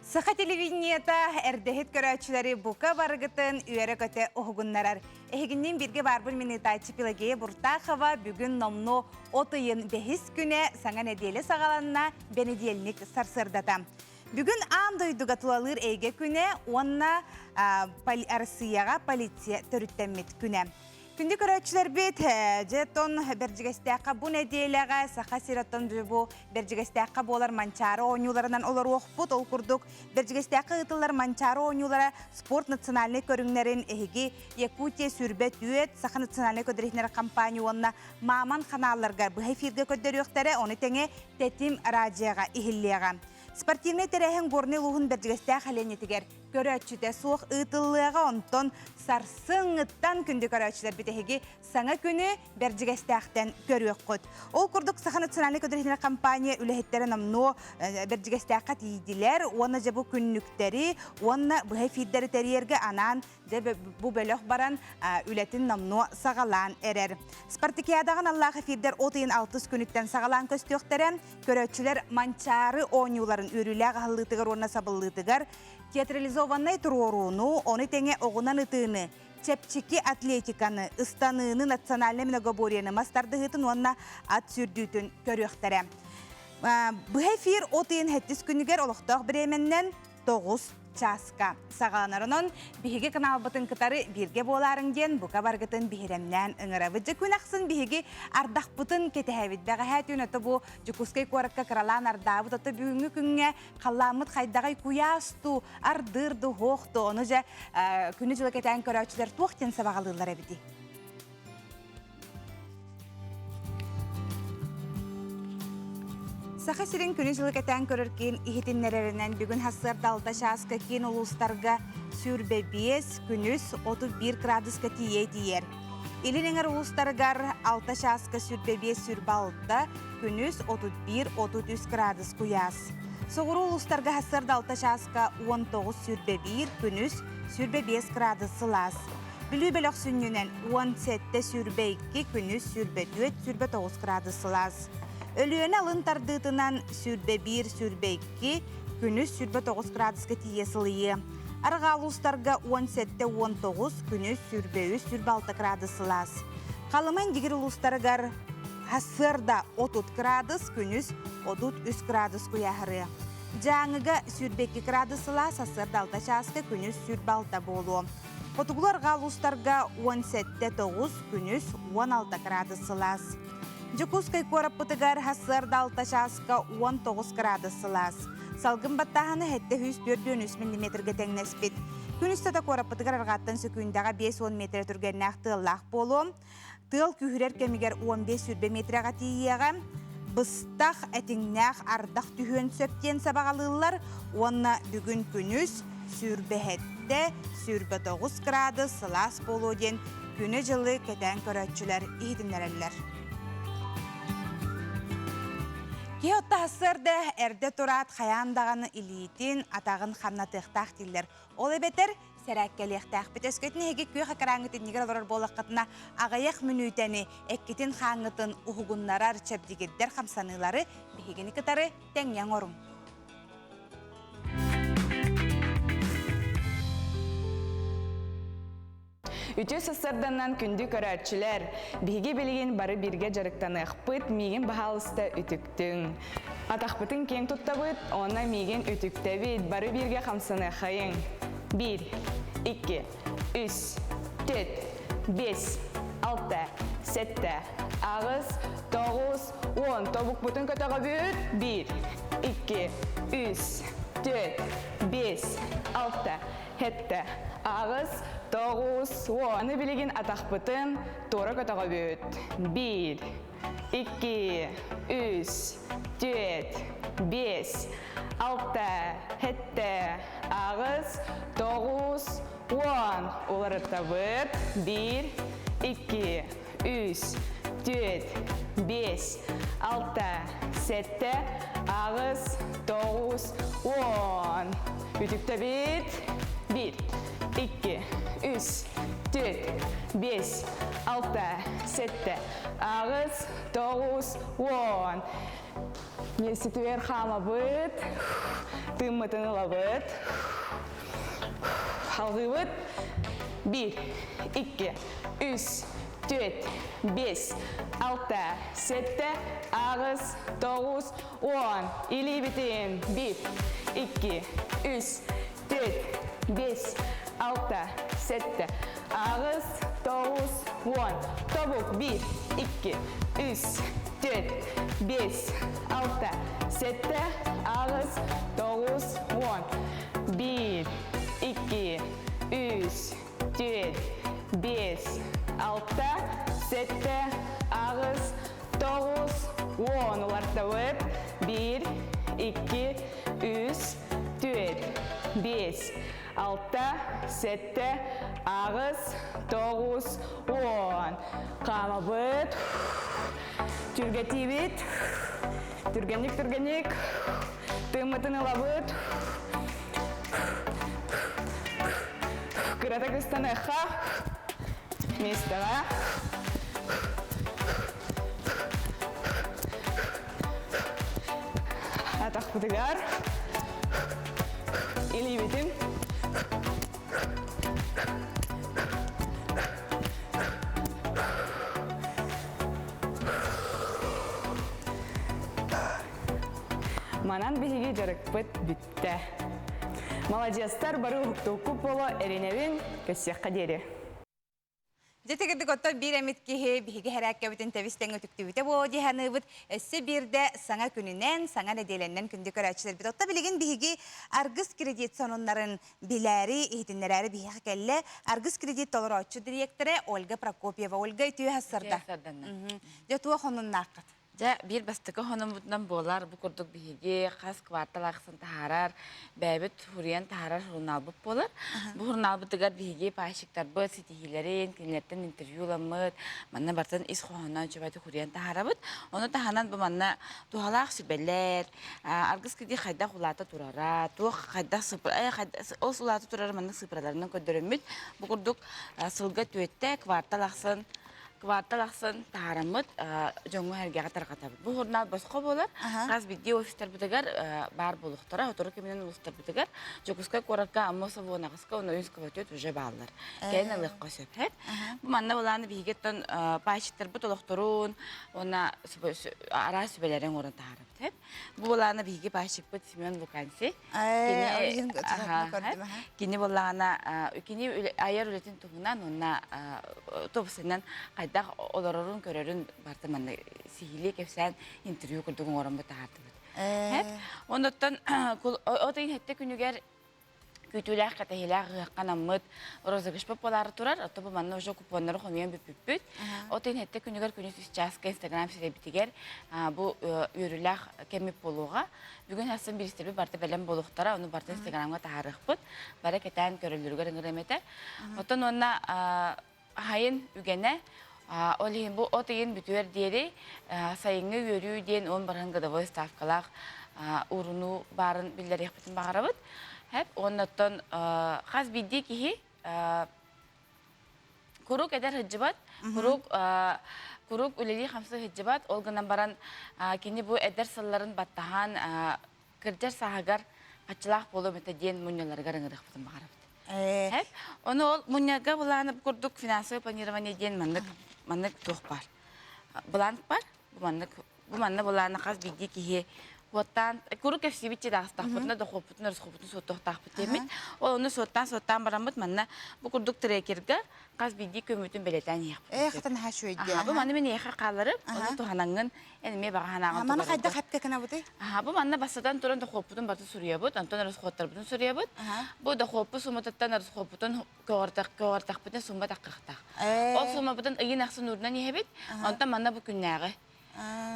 Саха телевидениета эрдэһит көрөөччүлэри бука барыгытын үөрэ-көтө уһугуннарар. Эһигинниин бииргэ баарбын мин ыытааччы Пелагея Буртахова бүгүн номнуо от ыйын бэһис күнэ саҥа нэдиэлэ саҕаланна, бэнидиэлник сарсыардата. Бүгүн аан дойдуга тулалыыр эйгэ күнэ уонна Арассыыйаҕа полиция төрүттэммит күнэ. Күндү көрөөччүлэрбит, дьэ тон Бэрдьигэстээххэ бу нэдиэлэҕэ Саха сирэ оттон бу Бэрдьигэстээххэ буолар Манчаары оонньууларынан олоруохпут. Ол курдук Бэрдьигэстээххэ ыытыллар Манчаары оонньуулара спорт национальнай көрүҥнэрин эһиги Якутия сүүрбэ түөрт, Саха национальнай көрдөрүһүнэр компания уонна Маман ханаалларга быһа эфиргэ көрдөрүөхтэрэ, ону тэҥэ Тэтим радиоҕа иһиллиэҕэ. Спортивнай тэрээһин Горнай улууһун Бэрдьигэстээх сэлиэнньэтигэр көрөөччүтэ суох ыытыллыаҕа, онтон сарсыҥҥыттан күндү көрөөччүлэрбит эһиги саҥа күнү Бэрдьигэстээхтэн көрүөххүт. Ол курдук Саха национальнай көтөр компания үлэһиттэрэ номнуо Бэрдьигэстээххэ тиийдилэр уонна дьэ бу күннүктэри уонна быһа эфирдэри тэрийэргэ анаан дьэ бу бөлөх баран үлэтин номнуо саҕалаан эрэр. Спартакиадаҕа аналлаах эфирдэр от ыйын алтыс күнүттэн саҕалаан көстүөхтэрэ. Көрөөччүлэр Манчаары оонньууларын үөрүүлээх аһыллыытыгар уонна сабыллыытыгар театрализованнай туруорууну, ону тэҥэ оҕунан ытыыны, чэпчэки атлетиканы, ыстаныыны, национальнай многоборьены, мас тардыһыытын уонна ат сүүрдүүтүн көрүөхтэрэ. Быһа эфир от ыйын сэттис күнүгэр олохтоох бириэмэннэн 9 чааска саҕаланар. Онон биһиги каналбытын кытары бииргэ буолаарыҥ диэн бука баргытын биһирэмнээн ыҥырабыт. Дьэ күн ахсын биһиги ардахпытын кэтэһэбит. Бэҕэһээ түүн ото бу Дьокуускай куоракка кыралаан ардаабыт. Ото бүгүҥҥү күҥҥэ халлааммыт хайдаҕай куйаас дуу, ардыыр дуу, һуох дуу. Ону дьэ күнү-дьылы кэтээн көрөөччүлэр туох диэн сабаҕалыыллар эбитий? Саха сирин күнү-дьылы кэтээн көрөр киин иһитиннэрэринэн бүгүн сарсыарда алта чааска киин улуустарга 25, күнүс 31 градуска тиийэ тиийэр. Илин эҥэр улуустарыгар алта чааска 25-26, күнүс 31-33 градус куйаас. Соҕуруу улуустарга сарсыарда алта чааска 19-21, күнүс 25 градус сылаас. Бүлүү бөлөх сүнньүнэн 17-22, күнүс 24-29 градус сылаас. Өлүөнэ алын тардыытынан 21-22, күнүс 29 градуска тиийэ сылыйыа. Арҕаа улуустарга 17-19, күнүс 23-26 градус сылаас. Халыма Индигир улуустарыгар сарсыарда 30 градус, күнүс 33 градус куйааһырыа. Дьааҥыга 22 градус сылаас, сарсыарда 6 чааска күнүс 26 буолуо. Хотугулар-арҕаа улуустарга 17-9, күнүс 16 градус сылаас. Дьокуускай куораппытыгар сарсыарда 6 чааска 19 градус сылаас. Салгын баттааһына 743 миллиметргэ тэҥнэспит. Күн устата куораппытыгар арҕааттан сөкүүндэҕэ 50 метрэ түргэннээх тыаллаах буолуо. Тыал күүһүрэр кэмигэр 15-20 метрэҕэ тиийиэҕэ. Быстах, этиҥнээх ардах түһүөн сөп диэн сабаҕалыыллар уонна бүгүн күнүс сүүрбэһэттэ, 29 градус сылаас буолуо диэн күнү-дьылы кэтээн көрөөччүлэр иһитиннэрэллэр. Киһи оттаһассыарда эрдэ тураат хайаан даҕаны илиитин, атаҕын хамнатыахтаах дииллэр. Ол эбэтэр сэрээккэлиэхтээхпит. Өскөтүн эһиги күөх экраҥҥыт иннигэр олорор буоллаххытына, аҕыйах мүнүүтэни эккитин-хааҥҥытын уһугуннарар, чэбдигирдэр хамсаныылары биһигини кытары тэҥҥэ оҥоруҥ. Үтүө сарсыарданан күндү көрөөччүлэр! Биһиги билигин бары бииргэ дьарыктаныахпыт, миигин баһаалыста үтүктүҥ. Атахпытын киэҥ туттабыт, уонна миигин үтүктэбит, бары бииргэ хамсаныаххайыҥ. Биир, икки, үс, түөрт, биэс, алта, сэттэ, аҕыс, тоҕус, уон. Тобукпутун көтөҕөбүт. Биир, икки, үс, түөрт, биэс, алта, сэттэ, аҕыс, тоҕус, уон. Аны билигин атахпытын туора көтөҕөбүт. Биир, икки, үс, түөрт, биэс, алта, сэттэ, аҕыс, тоҕус, уон. Уларытабыт. Биир, икки, үс, түөрт, биэс, алта, сэттэ, аҕыс, тоҕус, уон. Үтүктэбит. Биир, икки, үс, түөрт, биэс, алта, сэттэ, аҕыс, тоҕус, уон. Миэститигэр хаамабыт, тыыммытын ылабыт. Халҕыыбыт. Биир, икки, үс, түөрт, биэс, алта, сэттэ, аҕыс, тоҕус, уон. Илиибитин. Биир, икки, үс, түөрт, биэс, алта, сэттэ, аҕыс, тоҕус, уон. Тобук. Биир, икки, үс, түөрт, биэс, алта, сэттэ, аҕыс, тоҕус, уон. Биир, икки, үс, түөрт, биэс, алта, сэттэ, аҕыс, тоҕус, уон. Улартабыт. Биир, икки, үс, түөрт, биэс, алта, сэттэ, аҕыс, тоҕус, уон. Хаамабыт. Түргэтиибит. Түргэнник, түргэнник. Тыыммытын ылабыт. Кырата кыстаныахха. Миэстэҕэ. Атахпытыгар. Илиибитин. Манан биһиги дьарыкпыт бүттэ. Маладьыастар бары уһуктууккут буолуо эрэнэбин, көрсүөххэ диэри. Дьэ тигирдик оттон биир эмит киһи биһиги хэрээккэбитин тэбис-тэҥ үтүктүбүтэ буолуо дии саныыбыт. Өссө биирдэ саҥа күнүнэн, саҥа нэдиэлэннэн күндү көрөөччүлэрбит. Отто билигин биһиги Аргыс кредит сонуннарын билээри, иһитиннэрээри биһиэхэ кэллэ. Аргыс кредит толорооччу дириэктэрэ Ольга Прокопьева. Ольга үтүө сарда. Дьэ туох онуннааххыт? Дьэ, биир бастакы хонуммутунан буолар, бу курдук биһиги хас квартал ахсын таһаарар, бэйэбит суруйан таһаарар сурунаалбыт буолар. Бу сурунаалбытыгар биһиги пайщиктарбыт ситиһиилэрин, кинилэртэн интервью ыламмыт, манна барытын ис хоһоонноон үчүгэйдик суруйан таһаарабыт. Ону таһынан бу манна туһалаах сүбэлэр, аргыс киди хайдах улаата турара, туох хайдах ол улаата турара маннык сыыппараларынан көрдөрөммүт. Бу курдук сылга түөттэ квартал ахсын Квартал ахсын таһаараммыт дьоҥҥо-сэргэҕэ тарҕатабыт. Бу журнал босхо буолар. Хас биирдии офистарбытыгар баар буолуохтара. Сотору кэминэн улуустарбытыгар Дьокуускай куоракка Аммосов уон аҕыска уонна Ойуунского түөрт уже бааллар. Кэлин ылыахха сөп. Бу манна былааны биһиги оттон пайщиктарбыт олохторун уонна араас сүбэлэрин оҥорон таһаарабыт. Бу былааны биһиги пайщикпыт Семен Луканси. Кини кини буоллаҕына кини айар үлэтин туһунан уонна тупсанан хайдах олорорун көрөрүн барыта манна сиһилии кэпсээн интервью курдук оҥорон таһаардыбыт. Оннуттан от ыйын сэттэ күнүгэр күүтүүлээх кэтэһиилээх ыһыахха анаммыт розыгрышпыт буолаары турар. Оттон бу манна уже купоннары хомуйан бүппүппүт. От ыйын сэттэ күнүгэр күнүс үс чааска Инстаграм сирэйбитигэр бу үөрүүлээх кэммит буолуоҕа. Бүгүн сарсын бириистэбит барыта бэлэм буолуохтара, ону барыта Инстаграмҥа таһаарыахпыт. Бары кэтээн көрөллөрүгэр ыҥырыам этэ. Оттон уонна хайын үгэнэ, ол иһин бу от ыйын бүтүөр диэри сайыҥҥы үөрүү диэн уон барыһын годовой ставкалаах уурунуу баарын биллэриэхпитин баҕарабыт. Хэп, уонна оттон хас биирдии киһи куруук эдэр сылдьыбат, куруук куруук үлэлии-хамсыы сылдьыбат, ол гынан баран кини бу эдэр сылларын баттаһан кырдьар сааһыгар хаччылаах буолуом этэ диэн мунньаларыгар ыҥырыахпытын баҕарабыт. Ону ол мунньарга былааны курдук финансовое планирование диэн маннык маннык туох баар. Былаан бар. Бу маннык бу манна былааны хас биирдии киһи уоттаан куруук кэпсиибит чыдаастахпытына дохуоппутун өрүсхоппутун суоттуохтаахпыт диэммит. Ол ону суоттаан-суоттаан бараммыт манна бу курдук трекергэ хас биирдии көмөтүн бэлэтээн иһиэхпит. Ээ, хата наһаа үчүгэйдии. Аха, бу маны мин эйиэхэ хаалларып, ону туһанаҥҥын эн эмиэ баҕа санааҕын Маны хайдах эпкэ гынабытый? Аха, бу манна бастатан туран дохуоппутун барыта суруйабыт, онтон расходтарбытын суруйабыт. Бу дохуоппут сумматыттан расходпутун көҕөртөхпүтүнэ сумма таххахтаах. Ол суммабытын ыйын ахсын уурунан иһэбит, онтон манна бу күннээҕи.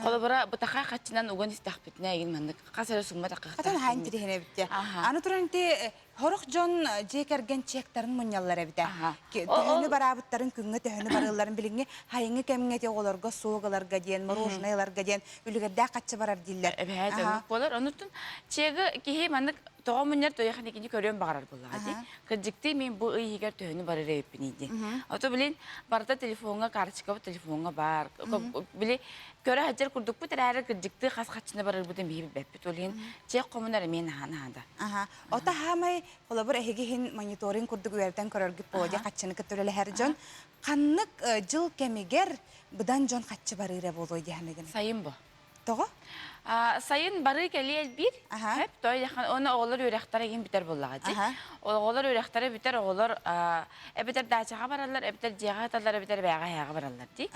Холобура, бытахай хаччынан уган истэхпитинэ игин маннык хас эрэ сумма таххахтаах. Хатан хаан тириһин эбитте. Аны туран ити Сорох дьон дьиэ кэргэн чектарын мунньаллар эбитэ. Төһөнү бараабыттарын, күҥҥэ төһөнү барыылларын билиҥҥи хайыҥҥы кэмҥэ ити оҕолорго суох ыларга диэн, мороженое ыларга диэн үлүгэрдээх хаччы барар дииллэр. Эбэһээт оннук буолар. Онутун чегы киһи маннык Тоҕо мунньар тойох кини көрүөн баҕарар буоллаҕа дии. Кырдьыктыы мин бу ый иһигэр төһөнү барар эбиппиний диэн. Ото билин барыта телефоҥҥа, карточкабыт телефоҥҥа баар. Били көрө сылдьар курдукпут эрээри кырдьыктыы хас хаччыны барарбытын биһи билбэппит. Ол иһин чек хомунар эмиэ наһаа наада. Аха. Ото хаамай холобур эһиги иһин мониторинг курдук үөрэтэн көрөргүт буолуо дии хаччыны кытта үлэлэһэр дьон. Ханнык дьыл кэмигэр быдан дьон хаччы барыыра буолуой дии саныгын? Сайын бу. Тоҕо? Сайын барыы кэлии элбиир. Хөп, той оны оҕолор үөрэхтэрэ игин бүтэр буоллаҕа дии. Оҕолор үөрэхтэрэ бүтэр, оҕолор эбэтэр даачаҕа бараллар, эбэтэр дьиэҕэ сыталлар, эбэтэр бэйэҕэ эһээҕэ бараллар дии.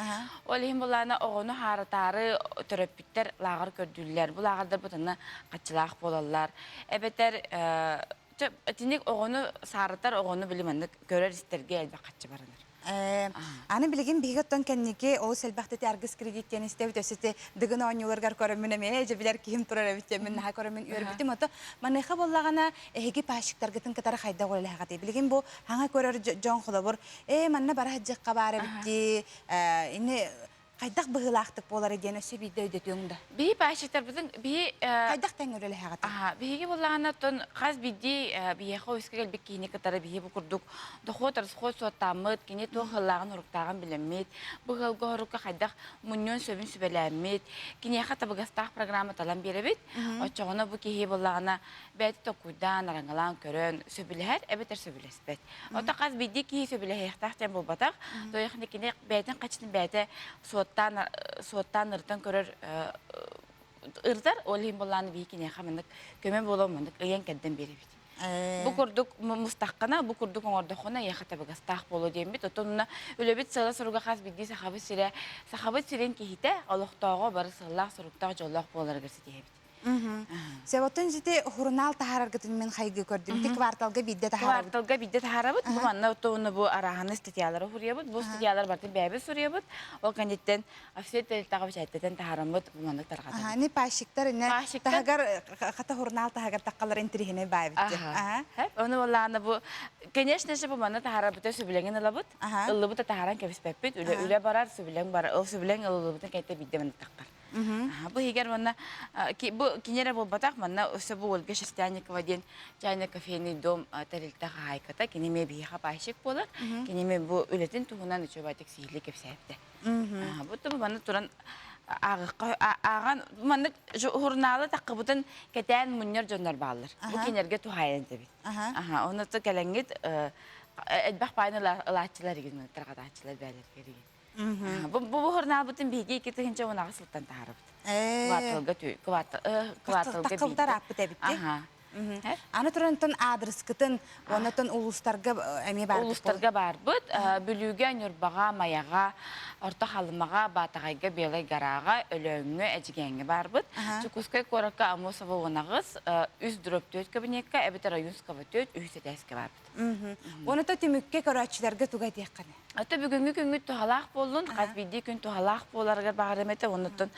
Ол иһин булаана оҕону хааратаары төрөппүттэр лааҕыр көрдүүллэр. Бу лааҕырдар бутанна хаччылаах буолаллар. Эбэтэр итинник оҕону сааратар оҕону били маннык көрөр истэргэ элбэх хаччы баранар. Аны билигин биһиги оттон кэнники олус элбэхтэ аргыс кредит диэн истэбит өссө ити Дыгын оонньууларыгар көрөммүн эмиэ дьэ билэр киһим турар эбит диэммин наһаа көрөммүн үөрбүтүм. Ото маныаха буоллаҕына эһиги пайщиктаргытын кытары хайдах үлэлэһэҕитий? Билигин бу хаҥа көрөр дьон холобур ээ манна бара сылдьыахха баар эбит дии ини хайдах быһыылаахтык буолара диэн өссө биирдэ өйдөтүөҥ да. Биһи пайщиктарбытын биһи хайдах тэҥ үлэлэһэҕитий? Аха, биһиги буоллаҕына оттон хас биирдии биһиэхэ үскэ кэлбит киһини кытары биһи бу курдук дохуот расход суоттааммыт, кини туох ыаллааҕын-оруктааҕын билэммит, бу ыалга орукка хайдах мунньуон сөбүн сүбэлээммит, киниэхэ табыгастаах программа талан биэрэбит. Оччоҕуна бу киһи буоллаҕына бэйэтэ толкуйдаан, араҥалаан көрөн сөбүлэһэр эбэтэр сөбүлэспэт. Ото хас биирдии киһи сөбүлэһиэхтээх диэн буолбатах. Тоойохно кини бэйэтин хаччытын бэйэтэ суоттаан суоттаан ырытан көрөр ырытар. Ол иһин буоллааны биһи киниэхэ маннык көмө буолуон маннык ыйан кэрдэн биэрэбит. Бу курдук мустаххына, бу курдук оҥордоххуна эйиэхэ табыгастаах буолуо диэммит. Оттон онно үлэбит сыала-соруга хас биирдии Сахабыт сирэ, Сахабыт сирин киһитэ, олохтооҕо бары сыаллаах-соруктаах, дьоллоох буоларыгар ситиһэбит. Себотун жити журнал таһаараргытын мин хайгыы көрдүм. Ити кварталга биирдэ таһаарабыт. Кварталга биирдэ таһаарабыт. Бу манна оттоуна бу арааһаны статьялары суруйабыт. Бу статьялар бартын бэйэбит суруйабыт. Ол кэнниттэн офицер тэрилтэҕэ бэчээттэтэн таһаараммыт бу маннык тарҕатабыт. Аны пайщиктар инне таһыгар хата журнал таһыгар таххалар интириһинэй баайбыт. Ону боллаана бу конечно же бу манна таһаарарбыта сөбүлэҥин ылабыт. Ыллыбыт да таһааран кэбиспэппит. Үлэ үлэ барар, сөбүлэҥ барар. Ол сөбүлэҥ ылыллыбытын кэнниттэн биирдэ манна таххар. Бу иһигэр манна бу кини эрэ буолбатах, манна өссө бу Ольга Шерстяникова диэн чайный кофейный дом тэрилтэ хаһаайката, кини эмиэ биһиэхэ пайщик буолар. Кини эмиэ бу үлэтин туһунан үчүгэйдик сиһилии кэпсээбитэ. Бу бу манна туран ааҕан маннык журналы таххыбытын кэтээн мунньар дьоннор бааллар. Бу кинилэргэ туһаайан этэбит. Аха, оны кэлэҥҥит элбэх паайын ылааччылар игин, тарҕатааччылар бээлэргэр игин. Бу бу журналбытын биһиги 2018 сылтан таһаарабыт. Кварталга кварталга Таххыбытар ааппыт эбит Аха. Аны турантан аадырыскытын, оннотон улуустарга эмиэ баарбыт. Улуустарга барбыт. Бүлүүгэ, Ньурбаҕа, Майаҕа, Орто Халымаҕа, Баатаҕайга, Белай Гораҕа, Өлөөҥҥө, Эдьигээҥҥэ барбыт. Дьокуускай куоракка Аммосова 18, үс дробь 4 кабинекка, эбэтэр Ойуунского 4, үһүс этээскэ барбыт. Онута түмүккэ көрөөччүлэргэ тугу этиэххиний? Ото бүгүҥҥү күҥҥүт туһалаах буоллун, хас биирдии күн туһалаах буоларыгар баҕарым этэ. Оннуттан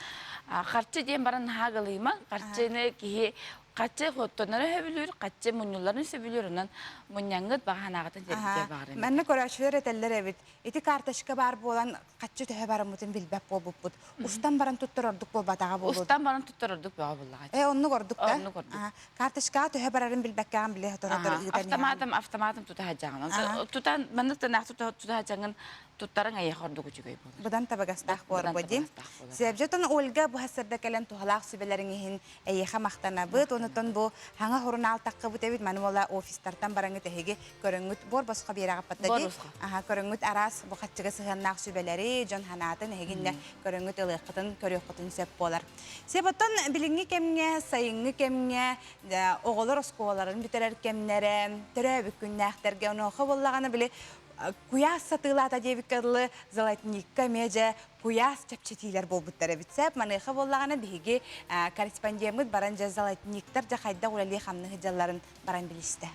харчы диэн баран наһаа галыймаҥ. Харчыны киһи харчы хоттонору сөбүлүүр, харчы мунньулларын сөбүлүүр. Онон мунньаҥҥыт баҕа санааҕытын тиэрдиэ баҕарым этэ. Манна көрөөччүлэр этэллэр эбит. Ити карточка баар буолан хаччы төһө бараммытын билбэт буолбуппут. Устан баран туттар ордук буолбатаҕа буолуо. Устан баран туттар ордук бөҕө буоллаҕа. Э, оннук ордук да. Оннук ордук. Карточкаҕа төһө барарын билбэккэҕин билэ сотору ыытан Автоматом, автоматом тута сылдьаҕын. Тутан, маннык танаах тута сылдьаҥын туттарыҥ эйиэхэ ордук үчүгэй буолар. Быдан табыгастаах буолар бу дии. Сөбжетон Ольга бу сырда кэлэн туһалаах сүбэлэриҥ иһин эйиэхэ махтанабыт. Онутон бу хаҥа хурунаал таххыбыт эбит. Маны буола офистартан бараҥыт эһиги көрөҥҥүт буор босхо биэрэҕиппатта дии. Аха көрөҥҥүт араас бу хаччыга сыһыаннаах сүбэлэри, дьон ханаатын эһигиннэ көрөҥҥүт ылыаххытын, көрүөххүтүн сөп буолар. Себотон билиҥҥи кэмҥэ, сайыҥҥы кэмҥэ оҕолор оскуолаларын бүтэрэр кэмнэрэ, төрөөбүт күннээхтэргэ онуоха буоллаҕына били куйаас сатыылаата диэбиккэ дылы золотникка эмиэ дьэ куйаас чэпчэтиилэр буолбуттар эбит сөп. Маныаха буоллаҕына биһиги корреспондеммыт баран дьэ золотниктар дьэ хайдах үлэлии-хамныы сылдьалларын баран билистэ.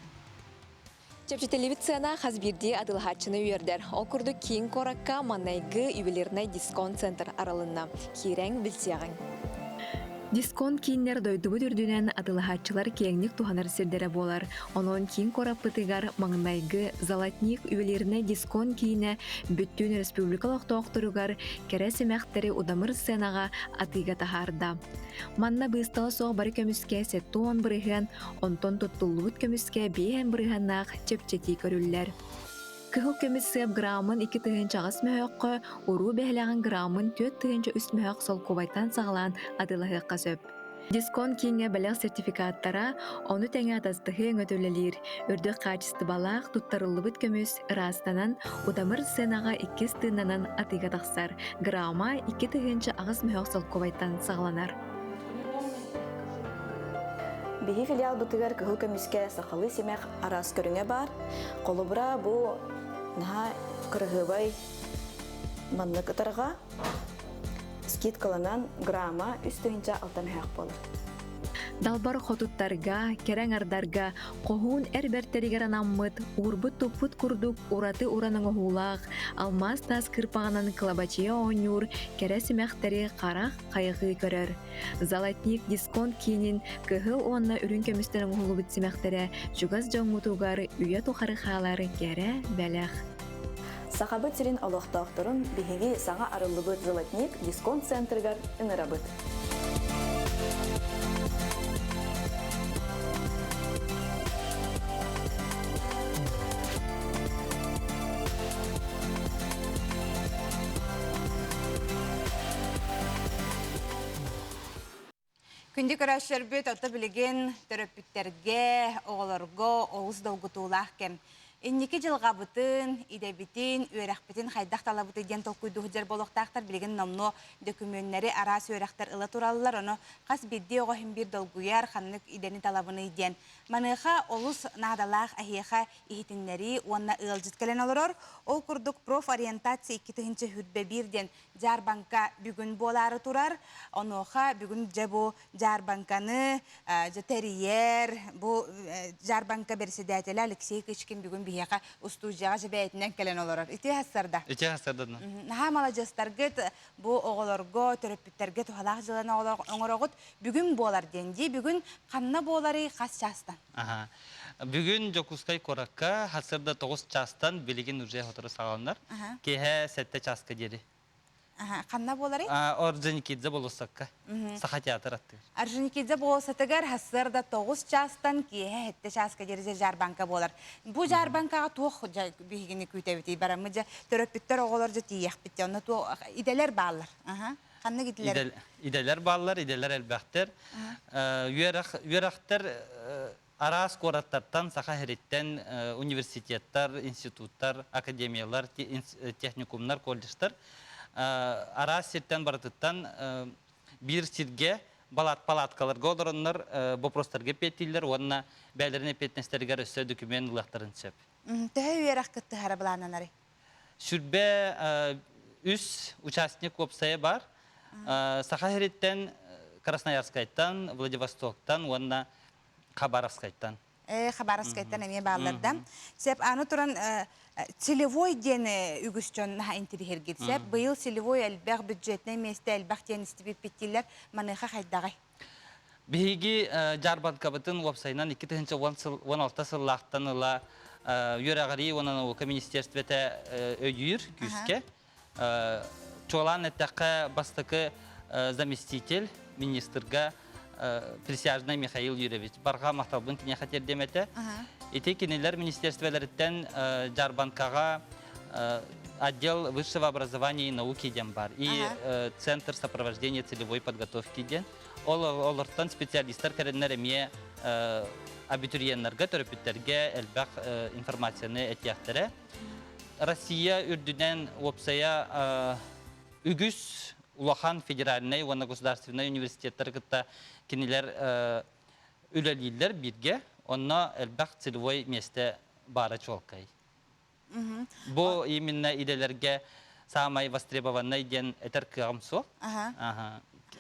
Чэпчэтиллибит сыана хас биирдии атыылаһааччыны үөрдэр. Ол курдук киин куоракка маннайгы ювелирнай дисконт-центр арылынна. Киирэҥ, билсиэҕиҥ. Дисконт кииннэр дойдубут үрдүнэн атыылаһааччылар киэҥник туһанар сирдэрэ буолар. Онон киин куораппытыгар маҥнайгы «Золотник» ювелирнай дисконт киинэ бүттүүн республика олохтоохторугар кэрэ симэхтэри удамыр сыанаҕа атыыга таһаарда. Манна быыстала суох бары көмүскэ 70%, онтон туттуллубут көмүскэ 5 бырыһыаннаах чэпчэтии көрүллэр. Кыһыл көмүс сыап граммын 2008 мөһөөххө, уруу бэһилэҕин граммын 43 мөһөөх солкуобайтан саҕалаан атыылаһыахха сөп. Дисконт кииҥҥэ бэлэх сертификаттара, ону тэҥэ атастаһыы өҥөтө үлэлиир, үрдүк хаачыстыбалаах туттарыллыбыт көмүс ыраастанан, удамыр сыанаҕа иккис тыыннанан атыыга тахсар. Грамма 2008 мөһөөх солкуобайтан саҕаланар. Биһи филиалбытыгар кыһыл көмүскэ сахалыы симэх араас көрүҥэ баар. Холобура, бу наһаа кыраһыабай маннык ытарҕа скидкаланан грамма 3 6 мөһөөх буолар. Далбар хотуттарга, кэрэ аҥардарга хоһуун эр бэртэригэр анаммыт, уурбут-туппут курдук ураты уран оҥоһуулаах, алмаас таас кырпаҕынан кылабачыйа оонньуур кэрэ симэхтэри харах хайҕыы көрөр. Золотник дисконт киинин кыһыл уонна үрүҥ көмүстэн оҥоһуллубут симэхтэрэ чугас дьоҥҥутугар үйэ тухары хаалар кэрэ бэлэх. Сахабыт сирин олохтоохторун биһиги саҥа арыллыбыт Золотник дисконт центрыгар ыҥырабыт. Күндү көрөөччүлэрбит, ото билигин төрөппүттэргэ, оҕолорго олус долгутуулаах кэм. Инники дьылҕабытын, идэбитин, үөрэхпитин хайдах талабытый диэн толкуйдуу сылдьар буолуохтаахтар. Билигин номнуо дөкүмүөннэри араас үөрэхтэр ыла тураллар. Ону хас биирдии оҕо иһин биир долгуйар, ханнык идэни талабыный диэн. Маныаха олус наадалаах эһиэхэ иһитиннэрии уонна ыалдьыт кэлэн олорор. Ол курдук профориентация 2021 диэн дьаарбаҥка бүгүн буолаары турар. Онуоха бүгүн дьэ бу дьаарбаҥканы дьэ тэрийэр, бу дьаарбаҥка бэрэссэдээтэлэ Алексей Кычкин бүгүн биһиэхэ устуудьуйаҕа дьэ бэйэтинэн кэлэн олорор. Ити сарда. Ити сарда. Наһаа маладьыастаргыт бу оҕолорго, төрөппүттэргэ туһалаах дьыаланы оҥороҕут. Бүгүн буолар диэн дии. Бүгүн ханна буоларый, хас чаастан? Аха. Бүгүн Дьокуускай куоракка сарсыарда 9 чаастан билигин уже сотору саҕаланар. Киэһэ 7 чааска диэри. Ханна буоларый? Орджоникидзе болуоссакка. Саха театр аттыгар. Орджоникидзе болуоссатыгар сарсыарда 9 чаастан киэһэ 7 чааска диэри дьаарбаҥка буолар. Бу дьаарбаҥкаҕа туох биһигини күүтэбитий бараммыт дьэ төрөппүттэр оҕолор дьэ тиийиэхпит дьэ онно туох идэлэр бааллар. Ханнык идэлэр? Идэлэр бааллар, идэлэр элбэхтэр. Үөрэх үөрэхтэр араас куораттартан, Саха сириттэн университеттар, институттар, академиялар, техникумнар, колледжтар араас сиртэн барытыттан биир сиргэ палаткаларга олороннор вопростарга эппиэттииллэр уонна бэйэлэрин эппиэтинэстэригэр өссө документ ылыахтарын сөп. Төһө үөрэх кыттыһара былаананарый? Сүрбэ үс участник уопсайа бар. Саха сириттэн Красноярскайтан, Владивостоктан уонна Хабаровскайтан. Хабаровскайтан эмиэ бааллар да. Сеп аны туран целевой диэн үгүс дьон наһаа интириһиргит. Сеп быйыл целевой элбэх бюджетнай миэстэ элбэх диэн истибиппит Маныаха хайдаҕай? Биһиги дьаарбаҥкабытын уопсайынан 2016 сыллаахтан ыла үөрэҕирии уонна наука министерствота өйүүр күүскэ. Чуолаан эттэххэ, бастакы заместитель министрга Присяжный Михаил Юрьевич барҕа махталбын киниэхэ тиэрдиэм этэ. Ити кинилэр министерстволарыттан дьаарбаҥкаҕа отдел высшего образования и науки диэн бар и центр сопровождения целевой подготовки диэн. Ол олортон специалистар кэрэннэр эмиэ абитуриеннарга, төрөппүттэргэ элбэх информацияны этиэхтэрэ. Россия үрдүнэн уопсайа үгүс улахан федеральнай уонна государственнай университеттары кытта кинилэр үлэлииллэр бииргэ. Онно элбэх целевой миэстэ баара чуолкай. Бу именно идэлэргэ самай востребованный диэн этэр кыаҕым суох.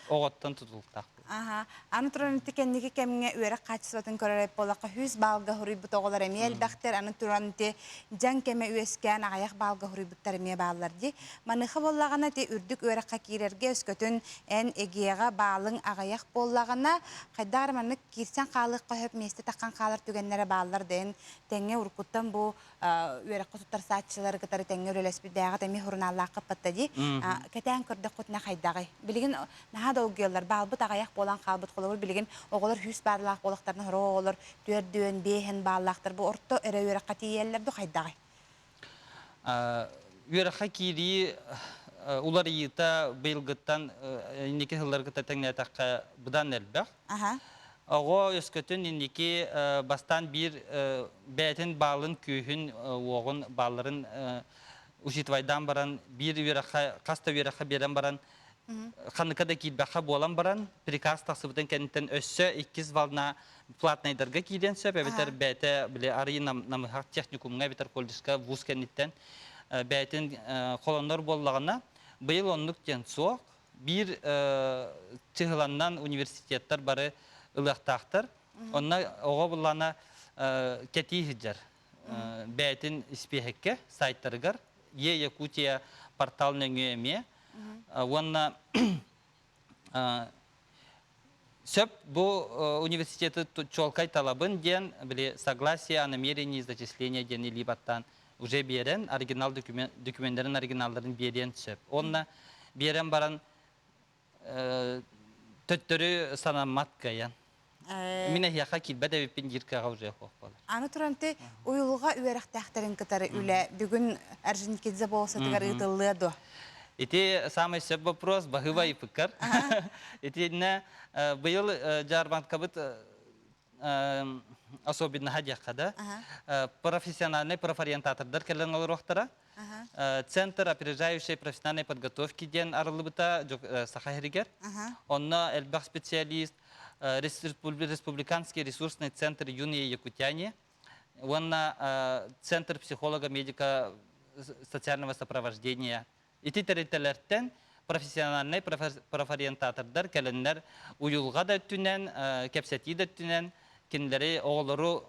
Оҕоттон тутулуктаах. Аха. Аны туран ити кэнники кэмҥэ үөрэх хаачыстыбатын көрөр эбит буоллахха, 100 баалга суруйбут оҕолор эмиэ элбэхтэр. Аны туран ити дьаҥ кэмэ үөскээн аҕыйах баалга суруйбуттар эмиэ бааллар дии. Маныаха буоллаҕына ити үрдүк үөрэххэ киирэргэ өскөтүн эн ЭГИЭҕэ баалыҥ аҕыйах буоллаҕына, хайдах эрэ маннык киирсэн хаалыахха сөп, миэстэ таххан хаалар түгэннэрэ бааллар да эн тэҥҥэ уруккуттан бу үөрэххэ туттарсааччылары кытары тэҥҥэ үлэлэспитдээҕит эмиэ сурунааллааххыт дии. Кэтээн көрдөххүтүнэ хайдаҕый? Билигин наһаа долгуйаллар, баалбыт аҕыйах буолан хаалбыт. Холобур, билигин оҕолор 100 бааллаах буоллахтарына, сорох оҕолор түөрдүөн, биэһин бааллаахтар. Бу орто эрэ үөрэххэ тиийэллэр дуу хайдаҕый? Үөрэххэ киирии уларыйыыта быйылгыттан инники сылларгыта тэҥнээтэххэ быдан элбэх. Оҕо өскөтүн инники бастаан биир бэйэтин баалын күүһүн, уоҕун, баалларын учитывайдаан баран биир үөрэххэ, хас да үөрэххэ биэрэн баран ханныка да киирбэххэ буолан баран приказ тахсыбытын кэнниттэн өссө иккис волна платнайдарга киириэн сөп эбэтэр бэйэтэ били арыйы намыһах техникумҥа эбэтэр колледжка вуз кэнниттэн бэйэтин холоннор буоллаҕына быйыл оннук диэн суох биир чыһыланнан университеттар бары ылыахтаахтар онно оҕо буллаана кэтии сылдьар бэйэтин испиэһэккэ сайтарыгар Е Якутия портал нөҥүө эмиэ уонна сөп бу университеты чуолкай талабын диэн били согласие о намерении зачисления диэн илии баттаан уже биэрэн оригинал документарын оригиналларын биэриэн сөп. Онно биэрэн баран төттөрү санаммат кыайан. Мин эһиэхэ киирбэт эбиппин диир кыаҕа уже суох буолар. Аны туран ти уйулҕа үөрэхтээхтэрин кытары үлэ бүгүн Орджоникидзе болуоссатыгар ыытыллыа дуо? Ити самый сөп вопрос, баһыыба ыйыппыккар. Итиннэ быйыл дьаарбаҥкабыт особенноһа диэххэ да, профессиональный профориентатордар кэлэн олоруохтара. Центр опережающей профессиональной подготовки диэн арыллыбыта Саха сиригэр. Онно элбэх специалист, Республиканский ресурсный центр юные якутяне уонна Центр психолога-медика социального сопровождения. Ити тэрилтэлэртэн профессиональнай профориентатордар кэлэннэр уйулҕа да өттүнэн, кэпсэтии да өттүнэн кинилэри оҕолору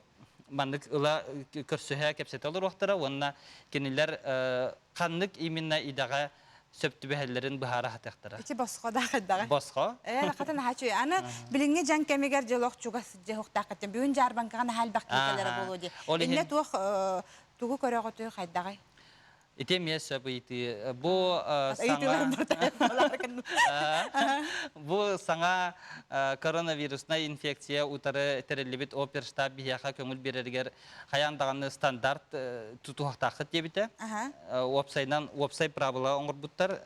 маннык ыла көрсүһэ кэпсэтэ олоруохтара уонна кинилэр ханнык именно идэҕэ сөп түбэһэллэрин быһаара сатыахтара. Ити босхо да хайдаҕы? Босхо. Ээ, хата наһаа үчүгэй. Аны билиҥҥи дьаҥ кэмигэр дьолох чугас дьоһуктааххыттан бүгүн дьаарбаҥкаҕа наһаа элбэх киһи буолуо дии. Иннэ туох тугу көрөҕүтүй хайдаҕый? Ити эмиэ сөп ыйытыы. Бу саҥа Бу саҥа коронавируснай инфекция утары тэриллибит оперштаб биһиэхэ көҥүл биэрэригэр хайаан даҕаны стандарт тутуһахтааххыт диэбитэ. Уопсайынан уопсай правила оҥорбуттар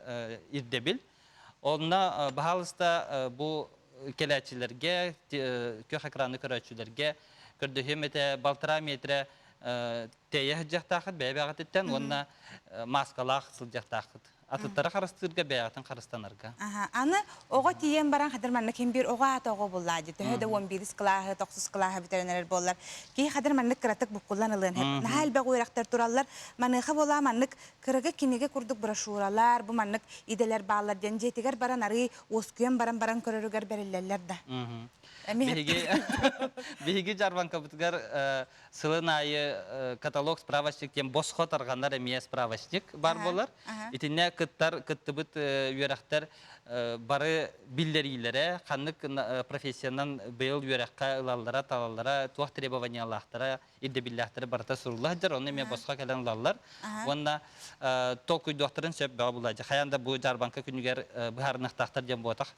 ирдэбил. Онно баһаалыста бу кэлээччилэргэ, күөх экраны көрөөччүлэргэ көрдөһүөм этэ балтараа метрэ тэйэ сылдьыахтааххыт бэйэ-бэйэҕититтэн уонна мааскалаах сылдьыахтааххыт. Атыттары харыстыырга бэйэҕитин харыстанарга. Аны оҕо тиийэн баран хадыр манна ким биир оҕо аата оҕо буллаа дии. Төһө да 11 кылааһы, 9 кылааһы бүтэрэн эрэр буоллар, киһи хадыр маннык кыратык буккуллан ылыан сөп. Наһаа элбэх үөрэхтэр тураллар. Маныаха буолаа маннык кырага кинигэ курдук брошюралар, бу маннык идэлэр бааллар диэн дьиэтигэр баран арыы уоскуйан баран баран көрөрүгэр бэриллэллэр да. Биһиги биһиги дьаарбаҥкабытыгар сылын аайы каталог справочник диэн босхо тарҕанар эмиэ справочник баар буолар. Итиннэ кыттар кыттыбыт үөрэхтэр бары биллэриилэрэ, ханнык профессиянан быйыл үөрэххэ ылаллара, талаллара, туох требованиялаахтара, ирдэбиллээхтэрэ барыта сурулла сылдьар, онно эмиэ босхо кэлэн ылаллар. Уонна толкуйдуохтарын сөп бөҕө булааччы. Хайаан да бу дьаарбаҥка күнүгэр быһаарыныахтаахтар диэн буотах.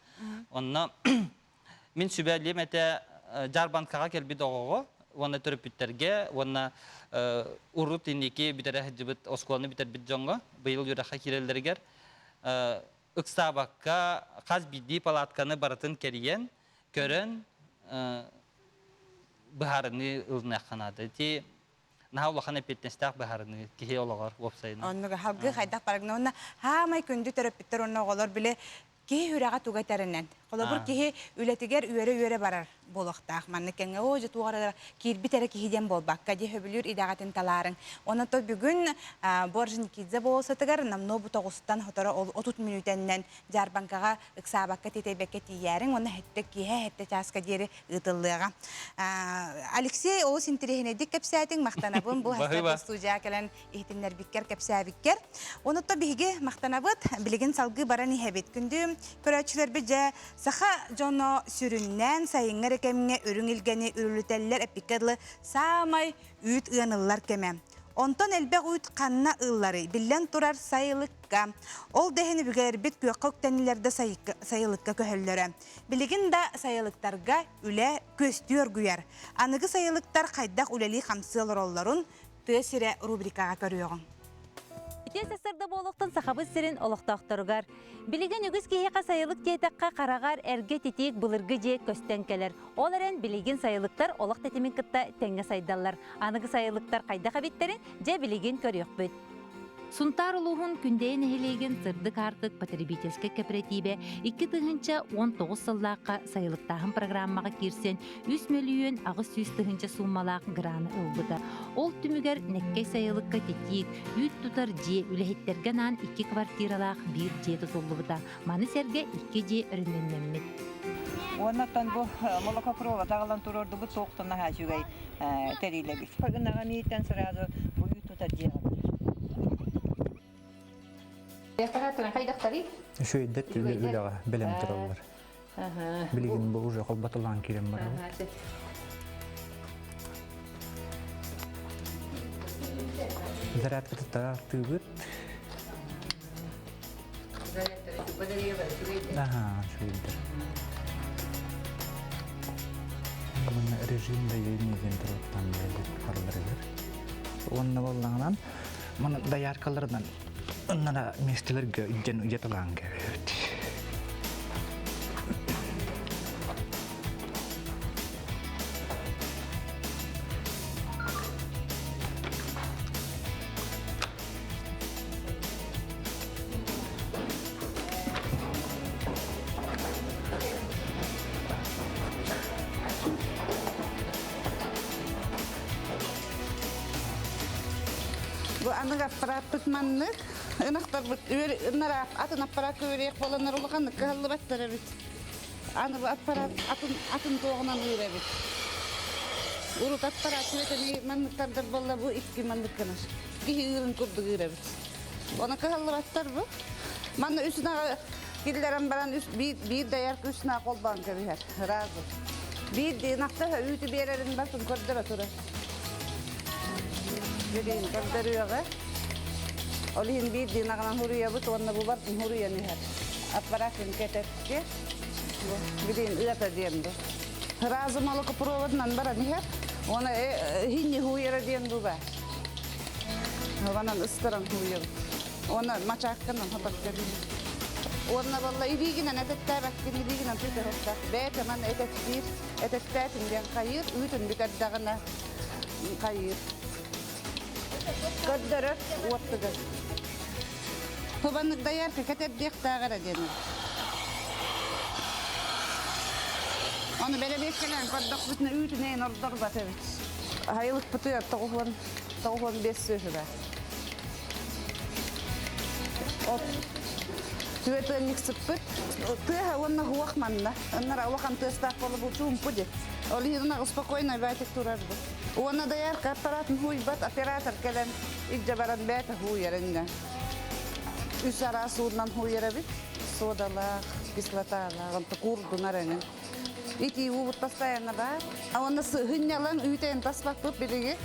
Онно Мин сүбэлиэм этэ дьаарбаҥкаҕа кэлбит оҕоҕо уонна төрөппүттэргэ уонна урут инники бүтэрэ сылдьыбыт оскуоланы бүтэрбит дьоҥҥо быйыл үөрэххэ киирэллэригэр ыксаабакка хас биирдии палатканы барытын кэрийэн, көрөн быһаарыныы ылыныахха наада. Ити наһаа улахан эппиэтинэстээх быһаарыныы киһи олоҕор уопсайынан. Оннук халгыы хайдах барагна уонна хаамай күндү төрөппүттэр уонна оҕолор били Киһи сүрэҕэ туга этэринэн. Холобур, киһи үлэтигэр үөрэ-үөрэ барар буолуохтаах. Маннык кэмҥэ оо, дьэ туох эрэ киирбит эрэ киһи диэн буолбакка, дьэ сөбүлүүр идэҕитин талаарыҥ. Онон то бүгүн Борженикидзе болуоссатыгар намно бу тоҕустан сотору ол 30 мүнүүтэннэн дьаарбаҥкаҕа ыксаабакка тиэтэйбэккэ тиийээриҥ уонна сэттэ киэһэ сэттэ чааска диэри ыытыллыаҕа. Алексей олус интэриэһинэйдик кэпсээтиҥ, махтанабын бу Хасар студияҕа кэлэн иһитиннэрбиккэр, кэпсээбиккэр. Онуттан биһиги махтанабыт, билигин салгыы баран иһэбит. Күндү көрөөччүлэрбит дьэ саха дьоно сүрүннээн сайыҥҥы эрэ кэмҥэ үрүҥ илгэни үрүлүтэллэр эппиккэ дылы саамай үүт ыаныллар кэмэ. Онтон элбэх үүт ханна ылларый? Биллэн турар сайылыкка. Ол да иһин өбүгэлэрбит күөххэ үктэннилэр да сайылыкка көһөллөрө. Билигин да сайылыктарга үлэ күөстүү оргуйар. Аныгы сайылыктар хайдах үлэлии-хамсыы олороллорун Тыа сирэ рубрикаҕа көрүөҕүҥ. Ити сарсыарда буолуохтун Сахабыт сирин олохтоохторугар. Билигин үгүс киһиэхэ сайылык диэтэххэ хараҕар эргэ титиик былыргы дьиэ көстөн кэлэр. Ол эрэн билигин сайылыктар олох тэтимин кытта тэҥҥэ сайдаллар. Аныгы сайылыктар хайдах эбиттэрин дьэ билигин көрүөхпүт. Сунтаар улууһун Күндэйэ нэһилиэгин Сырдык аартык потребительскай кэпэрэтиибэ 2019 сыллаахха сайылыктааһын программаҕа киирсэн 3 мөлүйүөн 800 тыһыынча сууммалаах граны ылбыта. Ол түмүгэр Нэккэй сайылыкка титиик, үүт тутар дьиэ, үлэһиттэргэ анаан икки квартиралаах биир дьиэ тутуллубута. Маны сэргэ икки дьиэ өрөмүөннэммит. Уоннаттан бу молокопровод аҕалан туруордубут туохтан наһаа үчүгэй тэрилэбит. Ынаҕа миитэн сразу бу үүт тутар дьиэҕэ бар. Үчүгэйдэр үлэҕэ бэлэм тураллар. Билигин бу уже холботулаан киирэн барабыт. Зарядката тыыбыт. Ага, үчүгэйдэр. Манна режим доверия диэн туруттан барыларыгар. Уонна боллаҕынан маны дояркаларынан Оннара миэстэлэргэ илдьэн ыйаталаан кэбиһэбит. Бу аныгы аппарааппыт маннык. Ынахтарбыт ынара атын аппараакка үөрүйэх буоланнар улаханнык кыһаллыбаттар эбит. Аны бу аппараат атын атын туоҕунан ыыр эбит. Урут аппараат сүөтэни манныктардар буолла бу икки маннык гынар. Киһи ыырын курдук ыыр эбит. Оны кыһаллыбаттар бу. Манна үс ынаҕы киллэрэн баран үс биир, биир дайарка үс ынах холбоон кэбиһэр. Разу. Биир ынахта үүтү биэрэрин бартын көрдөрө турар. Билигин көрдөрүөҕэ. Ол иһин биир дынаҕынан хуруйабыт уонна бу бартын хуруйан иһэр. Аппараатын кэтэтки. Бу билигин ыата диэн бу. Разу молокопроводынан баран иһэр. Уонна хинни хуйара диэн бу баар. Онон ыстаран хууйабыт. Уонна мачаакканан хатар кэбиһэр. Уонна балла илиигинэн этэттээбэккин, илиигинэн тутуһуохтаах. Бэйэтэ манна этэттиир, этэттээтин диэн хайыыр, үүтүн бүтэрдэҕинэ хайыыр. Көрдөрөр уоттугар. Тубаннык доярка кэтэрдиэхтээх эрэ диэн. Ону бэрэбиэркэлээн көрдөхпүтүнэ үүтүнэйин ордорбат эбит. Айылыкпытыгар 95 сүөһү баар. От түөтүөннүк сыппыт. Тыаһа уонна хуох манна. Ыннара улахан тыастаах буола бу чуумпу дии. Ол иһин спокойно баатик турар бу. Уонна доярка аппаратын хууйбат оператор кэлэн илдьэ баран бэйэтэ хууйар иннэ. Үс араас уунан хууйар эбит. Содалаах, кислоталаах, онто куурдунар эҥин. Ити уубут постоянно баар. А уонна сыһынньалаҥ үүтэйин таспаппыт билиги.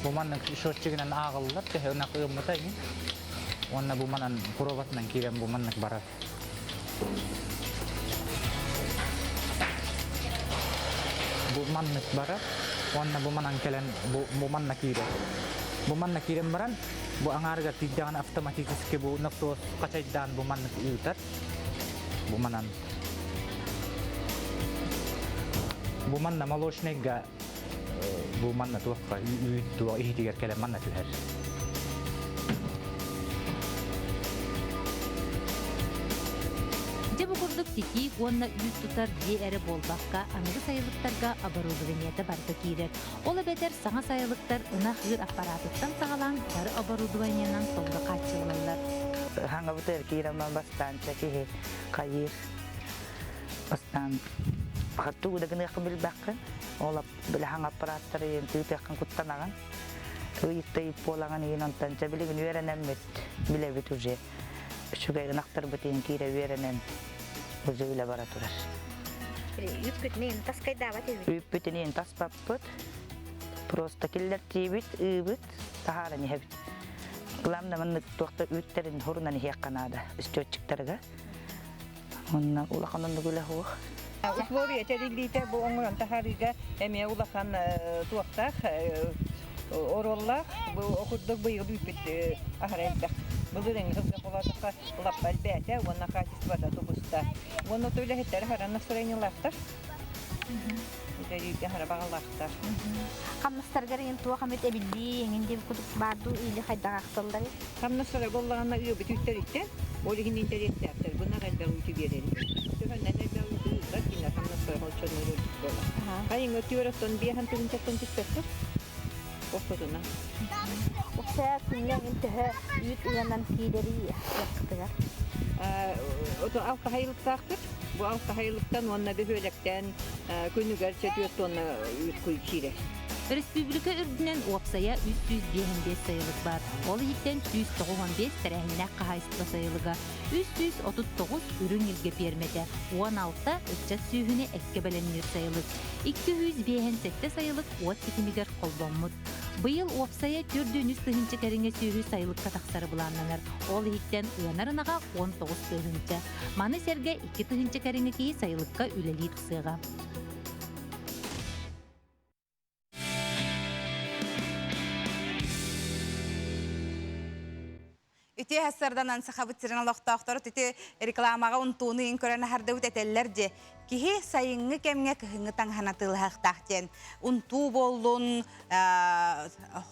Бу маннык счетчигинэн ааҕыллар, төһө ынах ыаммыта иһин. Уонна бу манан пробатынан киирэн бу маннык барар. Бу маннык барар, уонна бу манан кэлэн бу, бу манна киирэр. Бу манна киирэн баран, бу аҥаарыгар тиийдэҕинэ автоматически бу насос хачайдаан бу маннык ыытар. Бу манан Бу манна молочныйга бу манна туохха үүт туох иһитигэр кэлэн манна түһэр. Дьэ бу курдук курдук титиик уонна үүт тутар дьиэ эрэ буолбакка, аныгы сайылыктарга оборудованиета барыта киирэр. Ол эбэтэр саҥа сайылыктар ынах ыыр аппараатыттан саҕалаан бары оборудованиенан толору хааччыллаллар. Хаҥабыт киирэммэн бастаанча киһи хайыыр бастаан тугу да гыныаххын билбэххин ол били хаҥ аппарааттары ийэн тыытыаххын куттанаҕын ыйытта ыйыт буолаҕын иин онтон чэ билигин үөрэнэммит билэбит уже үчүгэй ынахтарбыт иин киирэ үөрэнэн уже үлэ бара турар Үүппүтүн таскайдаабат үһү. Үүппүтүн иин таспаппыт просто киллэртиибит ыыбыт таһааран иһэбит главное маннык туохта үүттэрин хорунан иһиэххэ наада счетчиктарга Онно улахан оннук үлэ суох. Условия тэриллиитэ бу оҥорон таһаарыыга эмиэ улахан туохтаах оруоллаах. Бу курдук быйыл үүппүт аһара элбэх. Былырыыҥҥы сылга холоотоххо лаппа элбээтэ уонна качествота тубуста. Уонна үлэһиттэр аһара настроениелаахтар. Үлэлииргэ аһара баҕалаахтар. Хамнастаргар иһин туох эмит эбиллии эҥин диэбит курдук баар дуу или хайдах ахталларый? Хамнастара буоллаҕына ыабыт үүттэриттэн, ол иһин интэриэстээхтэр бынах элбэх үүтү биэрэрин. Төһөннөн элбэх үүтү ыыллар, кинилэр хамнастара холчоннор үрдүк буолар. Хайыҥҥа түөрөттөн биэһэн тыһыынчаттан түспэттэр. Ортотунан. Уксаа күҥҥэ эҥин төһө үүт ыанан киирэрий ыаххытыгар? Ото алта хайылыктаахпыт. Бу алта хайылыктан уонна бөһүөлэктэн күнүгэр 4 тонна үүт киирэр. Өрөспүүбүлүкэ үрдүнэн уопсайа 355 сайылык баар. Ол иһиттэн 195 тэрээһиннээх хаһаайыстыба сайылыга, 339 үрүҥ илгэ пиэрмэтэ, 16 ыччат сүөһүнү эккэ бэлэмниир сайылык, 257 сайылык уот ситимигэр холбоммут. Быйыл уопсайа 403 тыһыынча кэриҥэ сүөһү сайылыкка тахсара былааннанар. Ол иһиттэн ыанар ынаҕа 19 тыһыынча. Маны сэргэ 2000 кэриҥэ киһи сайылыкка үлэлии тахсыаҕа. Үтүө сарданан сахабыт сирин олохтоохтору түтү рекламаҕа унтууну иин көрөн аһардыбыт этэллэр дьэ. Киһи сайыҥҥы кэмҥэ кыһыҥҥы таҥаһын атыылаһыахтаах диэн. Унтуу буоллун,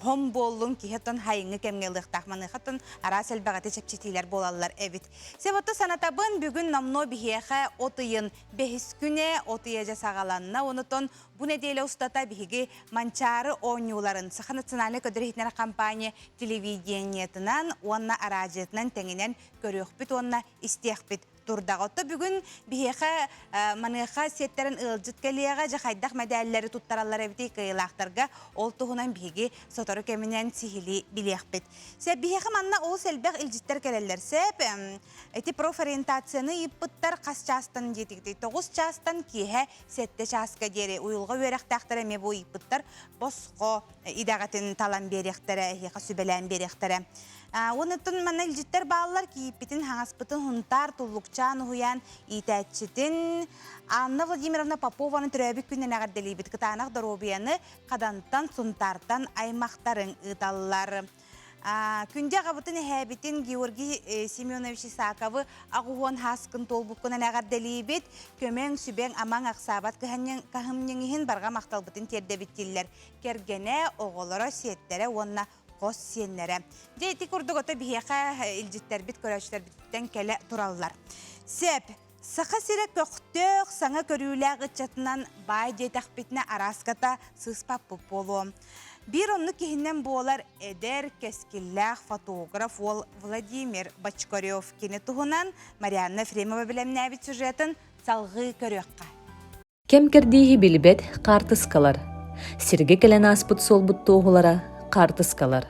хом буоллун киһи оттон хайыҥҥы кэмҥэ ылыахтаах. Маныаха оттон араас элбэҕити чэпчэтиилэр буолаллар эбит. Себото санатабын бүгүн номнуо биһиэхэ от ыйын бэһис күнэ, от ыйа дьэ саҕаланна. Онутон бу нэдиэлэ устата биһиги Манчаары оонньууларын Саха национальнай көдөрүһүтүнэр компания телевидениетынан уонна араадьыйатынан тэҥинэн көрүөхпүт уонна истиэхпит турдаҕа. Отто бүгүн биһиэхэ маныаха сиэттэрин ыалдьыт кэлиэҕэ, дьэ хайдах мэдээллэри туттараллар эбитий кыайыылаахтарга ол туһунан биһиги сотору кэминэн сиһилии билиэхпит. Сөп, биһиэхэ манна олус элбэх илдьиттэр кэлэллэр. Сөп, эти профориентацияны ыйыппыттар хас чаастан диэтигитий? 9 чаастан киэһэ 7 чааска диэри уйулҕа үөрэхтээхтэрэ эмиэ бу ыйыппыттар босхо идэҕитин талан биэриэхтэрэ, эһиэхэ сүбэлээн биэриэхтэрэ. Уонуттан манна илдьиттэр бааллар кийииппитин, хаҥаспытын Хунтаар Туллукчаан уһуйаан иитээччитин Анна Владимировна Попованы төрөөбүт күнүнэн эҕэрдэлиибит. Кытаанах доруобуйаны Хадантан, Сунтаартан аймахтарыҥ ыыталлар. Күндү аҕабытын эһээбитин Георгий Семенович Исаковы аҕуһуон хааскын туолбуккунан эҕэрдэлиибит. Көмөҥ, сүбэҥ, амаҥ ахсаабат кыһамньыҥ иһин барҕа махталбытын тиэрдэбит дииллэр. Кэргэнэ, оҕолоро, сиэттэрэ уонна хос сиэннэрэ. Дьэ ити курдук ото биһиэхэ илдьиттэрбит, көрөөччүлэрбититтэн кэлэ тураллар. Сеп, Саха сирэ көхтөөх, саҥа көрүүлээх ыччатынан баай диэтэхпитинэ арааската сыыспаппыт буолуо. Биир оннук киһинэн буолар эдэр, кэскиллээх фотограф уол Владимир Бочкарев. Кини туһунан Марианна Ефремова бэлэмнээбит сюжетын салҕыы көрүөххэ. Кэм кэрдииһи билбэт хаартыскалар. Сиргэ кэлэн ааспыт суолбут туоһулара хаартыскалар.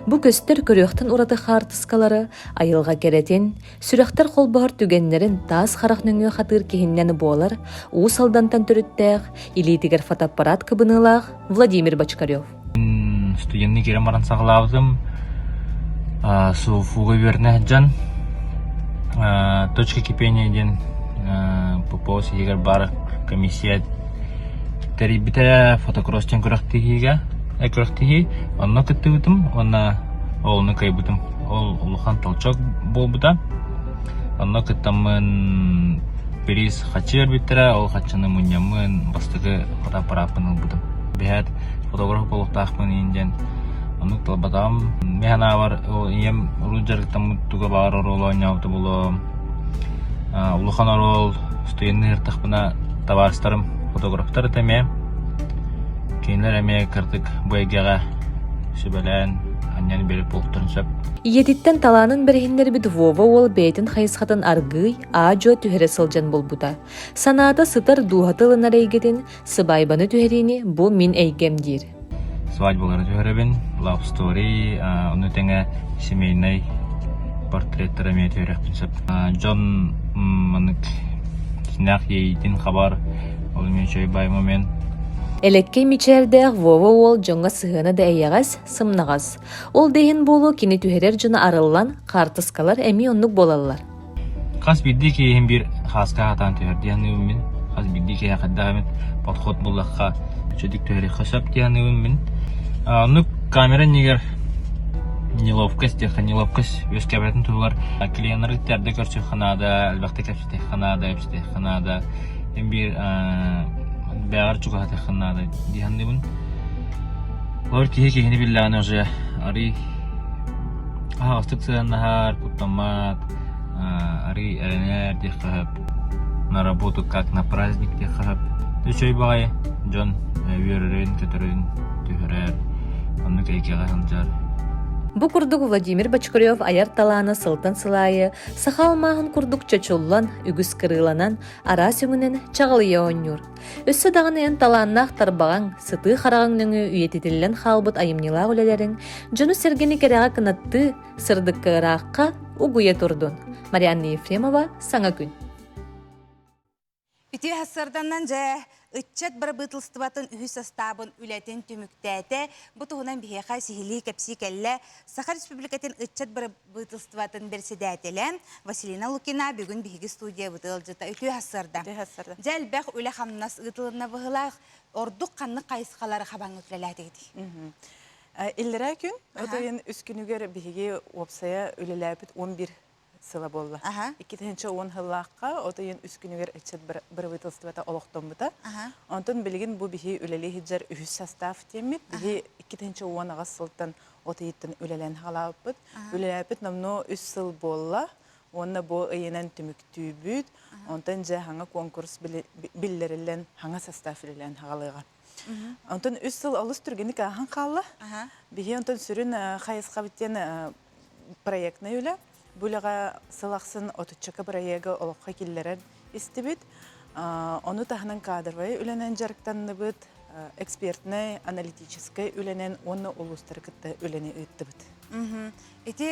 Бу көстөр көрүөхтэн ураты хаартыскалары айылҕа кэрэтин, сүрэхтэр холбоһор түгэннэрин таас харах нөҥүө хатыыр киһиннэн буолар Уус Алдантан төрүттээх, илиитигэр фотоаппарат кыбыныылаах Владимир Бочкарев. Студенныы киирэн баран саҕалаабытым. СУФУга үөрэнэ сылдьан «Точка кипения» диэн ППО сиһигэр баар комиссия тэрийбитэ фотокросс диэн күрэхтэһиигэ күрэхтэһии онно кыттыбытым уонна ол ону кыайбытым. Ол улахан толчок буолбута. Онно кыттаммын приз хаччы биэрбиттэрэ, ол хаччыны мунньаммын бастакы фотоаппарааппын ылбытым. Биһээт фотограф буолуохтаахпын иин диэн оннук талбатаҕым. Мин санаабар ол ийэм урут дьарыктаммыт туга баҕар оруолу оонньообута буолуо. Улахан оруол студенныы сырыттахпына табаарыстарым фотографтар этэ эмиэ. Кинилэр эмиэ кырдьык бу эйгэҕэ сүбэлээн, анньан биэрэр буолуохтарын сөп. Ийэтиттэн талаанын бэриһиннэрбит Вова уол бэйэтин хайысхатын аргыый, аа-дьуо түһэрэ сылдьан булбута. Санаата сытар дууһата ылынар эйгэтин, сыбаайбаны түһэриини бу мин эйгэм диир. Свадьбалары түһэрэбин, love story, ону тэҥэ семейнай портреттары эмиэ түһэриэхпин сөп. Дьон маннык кинээх иэйиитин хабар, ол эмиэ үчүгэй баай момент. Элэккэй мичээрдээх Вова уол дьоҥҥо сыһыана да эйэҕэс, сымнаҕас. Ол да иһин буолуо кини түһэрэр дьоно арыллан, хаартыскалар эмиэ оннук буолаллар. Хас биирдии киһи биир хааска хатаан түһэр дии саныыбын мин. Хас биирдии киһи хайдах эмит подход буллахха үчүгдүк түһэриэххэ сөп дии саныыбын мин. Оннук камера иннигэр неловкость диэххэ неловкость үөскээбэтин туһугар клиеннары эрдэ көрсүөххэ наада, элбэхтик кэпсэтиэххэ наада, кэпсэтиэххэ наада, эн биир бэйэҕэр чугаһатыахха наада дии саныыбын. Олор киһи киһини биллэҕинэ уже арый Аһаҕастык сыһыаннаһар, куттаммат, арыый эрэнэр диэххэ сөп. На работу как на праздник диэххэ сөп. Үчүгэй баҕайы дьон үөрэрин-көтөрүн түһэрэр, оннук эйгэҕэ сылдьар. Бу курдук Владимир Бочкарев айар талаана сылтан сыл аайы саха алмааһын курдук чочуллан, үгүс кырыыланан, араас өҥүнэн чаҕылыйа оонньуур. Өссө даҕаны эн талааннаах тарбаҕаҥ, сытыы хараҕыҥ нөҥүө үйэтитиллэн хаалбыт айымньылаах үлэлэриҥ дьону-сэргэни кэрэҕэ кынаттыы, сырдыкка ыраахха угуйа турдун. Марианна Ефремова, Саҥа күн. Үтүө сарсыарданнан дьэ ыччат бырабыытылыстыбатын үһүс састаабын үлэтин түмүктээтэ. Бу туһунан биһиэхэ сиһилии кэпсии кэллэ Саха Республикатын ыччат бырабыытылыстыбатын бэрэссэдээтэлэ Василина Лукина бүгүн биһиги студиябыт ыалдьыта. Үтүө сарсыарда. Үтүө сарсыарда. Дьэ элбэх үлэ-хамнас ыытылынна быһыылаах. Ордук ханнык хайысхалары хабаҥҥа үлэлээтигитий? Иллэрээ күн, от ыйын үс күнүгэр биһиги уопсайа үлэлээбит 11 сыла буолла. 2010 сыллаахха от ыйын үс күнүгэр ыччат бырабыыталыстыбата олохтоммута. Онтон билигин бу биһи үлэлии сылдьар үһүс состав диэммит. Биһи 2018 сылтан от ыйыттан үлэлээн хаалаабыппыт. Үлэлээбит номнуо үс сыл буолла. Уонна бу ыйынан түмүктүүбүт. Онтон дьэ хаҥа конкурс биллэриллэн хаҥа состав үлэлээн хаалыаҕа. Онтон үс сыл олус түргэнник ааһан хаалла. Биһи онтон сүрүн хайысхабыт диэн проектнай үлэ. Бу үлэҕэ сыл ахсын отуччака бырайыагы олоххо киллэрэн истибит. Ону таһынан кадровай үлэнэн дьарыктанныбыт, экспертнэй, аналитическай үлэнэн уонна улуустары кытта үлэни ыыттыбыт. Ити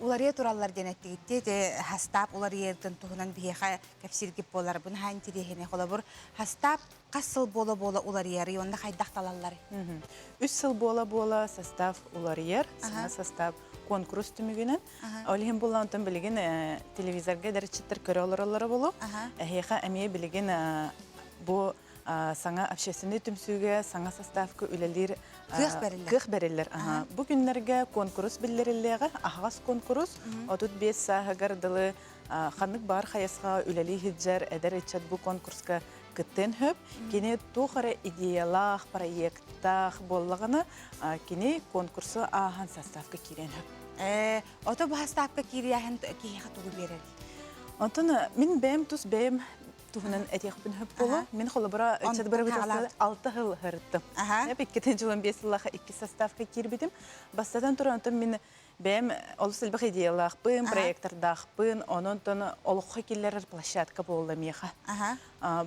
уларыйа тураллар диэн эттигитти, ити хастаап уларыйыытын туһунан биһиэхэ кэпсииргит буолар. Бу наһаа интириэһинэй. Холобур, хастаап хас сыл буола-буола уларыйарый уонна хайдах талалларый? Үс сыл буола-буола состав уларыйар, саҥа состав куонкурус түмүгүнэн. Ол иһин буолла онтон билигин телевизорга эдэрчиттэр көрө олороллоро буолуо. Эһиэхэ эмиэ билигин бу саҥа общественнай түмсүүгэ саҥа составка үлэлиир кыах бэриллэр. Кыах бэриллэр. Бу күннэргэ куонкурус биллэриллиэҕэ, аһаҕас куонкурус 35 сааһыгар дылы ханнык баар хайысхаҕа үлэлии сылдьар эдэр ыччат бу конкурска кыттыан сөп. Кини туох эрэ идеялаах, проекттаах буоллаҕына, кини конкурсу ааһан составка киириэн сөп. Э, ото бу составка киириэһин киһиэхэ тугу биэрэр? Онтон мин бэйэм тус бэйэм туһунан этиэхпин сөп буолуо. Мин холобура ыччат бырабыыталыстыбата алта сыл сырыттым. 2015 сыллаах икки составка киирбитим. Бастатан туран, онтон мин Бэйэм олус элбэх идеялаахпын, проектордаахпын, онон олоххо киллэрэр площадка буолла миэхэ.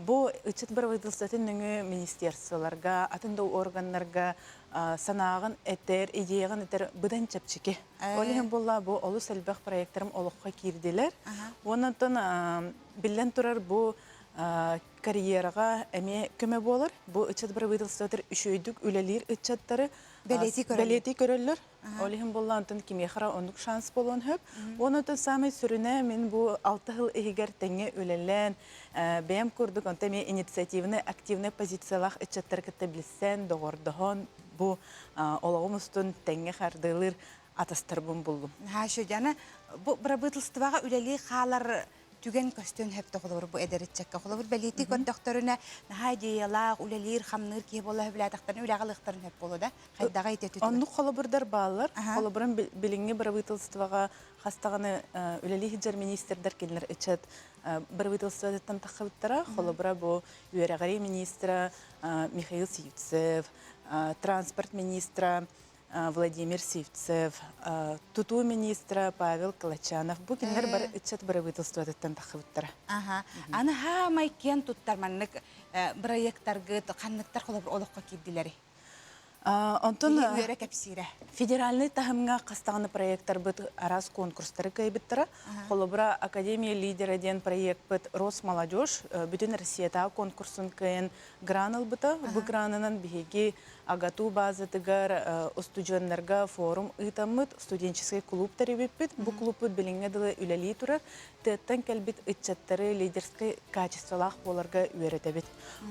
Бу ыччат бырабыыталыстыбатын нөҥүө министерстволарга, атын да органнарга санааҕын этэр, идеяҕын этэр быдан чэпчэки. Ол иһин буолла бу олус элбэх проекторым олоххо киирдилэр. Уонна оттон биллэн турар бу карьераҕа эмиэ көмө буолар. Бу ыччат бырабыыталыстыбатыгар үчүгэйдик үлэлиир ыччаттары бэлиэтии көрөллөр. Ол иһин буолла онтон кимиэхэ эрэ оннук шанс буолуон сөп. Уонна онтон саамай сүрүнэ мин бу алта сыл иһигэр тэҥҥэ үлэлээн, бэйэм курдук онтон эмиэ инициативнай, активнай позициялаах ыччаттары кытта билсэн, доҕордоһон бу олоҕум устун тэҥҥэ хардыылыыр атастарбын буллум. Наһаа үчүгэй. Аны бу бырабыыталыстыбаҕа үлэлии хаалар. түгэн көстүөн сөптө холобур бу эдэр ыччакка. Холобур бэлиэтии көрдөхтөрүнэ наһаа идеялаах, үлэлиир, хамныыр киһи буола сөбүлээтэхтэринэ үлэҕэ ылыахтарын сөп буолуо да? Хайдаҕа ити өттүтүгэр? Оннук холобурдар бааллар. Холобурун билиҥҥи бырабыыталыстыбаҕа хас даҕаны үлэлии сылдьар министрдэр кинилэр ыччат бырабыыталыстыбатыттан тахсыбыттара. Холобура бу үөрэҕирии министра Михаил Сивцев, транспорт министра Владимир Сивцев, тутуу министра Павел Кылачанов бу кинилэр бары ыччат бырабыыталыстыбатыттан тахсыбыттара. Аха. Аны хаамай киэн туттар маннык бырайыактаргыт ханныктар холобур олоххо киирдилэри? Онтон үөрэ кэпсиирэ. Федеральнай таһымҥа хас даҕаны проекттарбыт араас конкурстары кыайбыттара. Холобура, Академия лидера диэн проекпыт Росмолодежь бүтүн Россиятааҕы конкурсун кыайан гран ылбыта. Бу гранынан биһиги АГАТУ баазатыгар устудьуоннарга форум ыытаммыт, студенческий клуб тэрийбиппит. Бу клубпут билиҥҥэ дылы үлэлии турар. Тыаттан кэлбит ыччаттары лидерскэй качестволаах буоларга үөрэтэбит.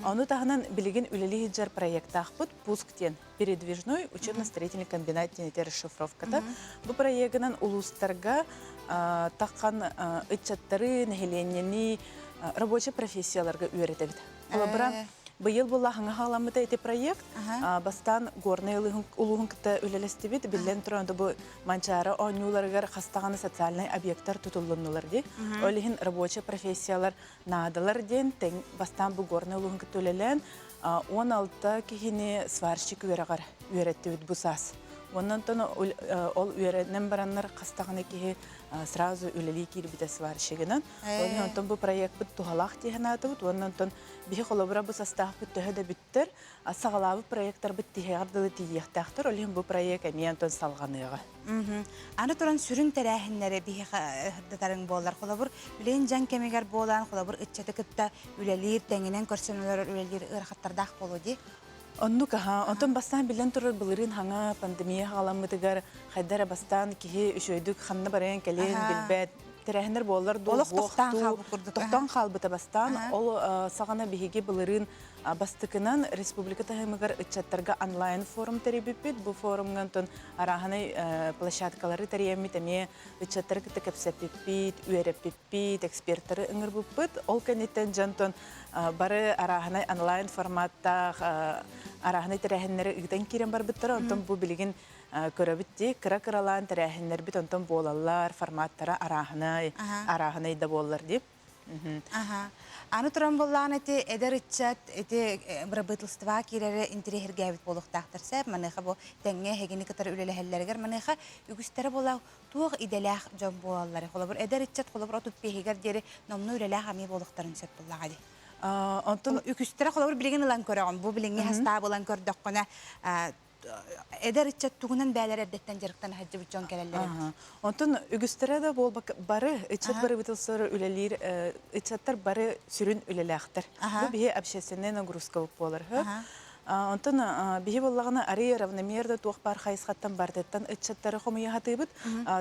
Ону таһынан билигин үлэлии сылдьар проектаахпыт «Пуск» диэн передвижной учебно-строительный комбинат диэн этэр расшифровката. Бу проегынан улуустарга таххан ыччаттары, нэһилиэнньэни рабочай профессияларга үөрэтэбит. Холобура, быйыл буолла хаҥа хаҕаламмыта ити проект. Бастаан Горнай улууһун кытта үлэлэстибит. Биллэн туран, бу Манчаары оонньууларыгар хас даҕаны социальнай объекттар тутуллуннулар дии. Ол иһин рабочай профессиялар наадалар диэн тэҥ бастаан бу Горнай улууһун кытта үлэлээн 16 киһини сварщик үөрэҕэр үөрэттибит бу саас. Онон ол үөрэнэн бараннар хас даҕаны киһи сразу үлэлии киирбитэ сварщигынан. Ол иһин онтон бу проекпыт туһалаах дии санаатыбыт. Уонна онтон биһи холобура бу састаахпыт төһө да бүттэр, саҕалаабыт проекттарбыт тиһэҕэр дылы тиийиэхтээхтэр. Ол иһин бу проект эмиэ онтон салҕаныаҕа. Аны туран сүрүн тэрээһиннэри биһиэхэ сырдатарыҥ буоллар. Холобур, билигин дьаҥ кэмигэр буолан, холобур, ыччаты кытта үлэлиир, тэҥинэн көрсөн олорор үлэлиир ыарахаттардаах буолуо дии. Оннук аһа. Онтон бастаан биллэн турар былырыын хаҥа пандемия хаҕаламмытыгар хайда эрэ бастаан киһи үчүгэйдик ханна барыан кэлиэн билбэт тэрээһиннэр буоллар дуу, Олох тохтоон хаалбыт курдук. Тохтоон хаалбыта бастаан. Ол саҕана биһиги былырыын бастакынан республика таһымыгар ыччаттарга онлайн форум тэрийбиппит. Бу форумҥа онтон арааһынай площадкалары тэрийэммит эмиэ ыччаттары кытта кэпсэппиппит, үөрэппиппит, экспертары ыҥырбыппыт. Ол кэнниттэн дьонтон бары арааһынай онлайн форматтаах арааһынай тэрээһиннэри ыытан киирэн барбыттара. Онтон бу билигин көрөбүт дии, кыра-кыралаан тэрээһиннэрбит онтон буолаллар, форматтара арааһынай, арааһынай да буоллар дии. Аха. Аны туран буоллаҕына ити эдэр ыччат ити бырабыыталыстыбаҕа киирэрэ интэриэһиргээбит буолуохтаахтар сөп. Маныаха бу тэҥҥэ эһигини кытары үлэлэһэллэригэр маныаха үгүстэрэ буолла туох идэлээх дьон буолаллар. Холобур, эдэр ыччат холобур 35-гэр диэри номнуо үлэлээх эмиэ буолуохтарын сөп буоллаҕа дии. Онтон үгүстэрэ холобур билигин ылан көрөҕүн. Бу билиҥҥи хастаабы ылан көрдөххүнэ эдэр ыччат тугунан бээлэр эрдэттэн дьарыктана сылдьыбыт дьон кэлэллэр эбит. Онтон үгүстэрэ да буолбакка бары ыччат бырабыыталыстыбалара үлэлиир ыччаттар бары сүрүн үлэлээхтэр. Бу биһи общественнай нагрузкабыт буолар. Онтон биһи буоллаҕына арыый равномерно туох баар хайысхаттан барытыттан ыччаттары хомуйа сатыыбыт.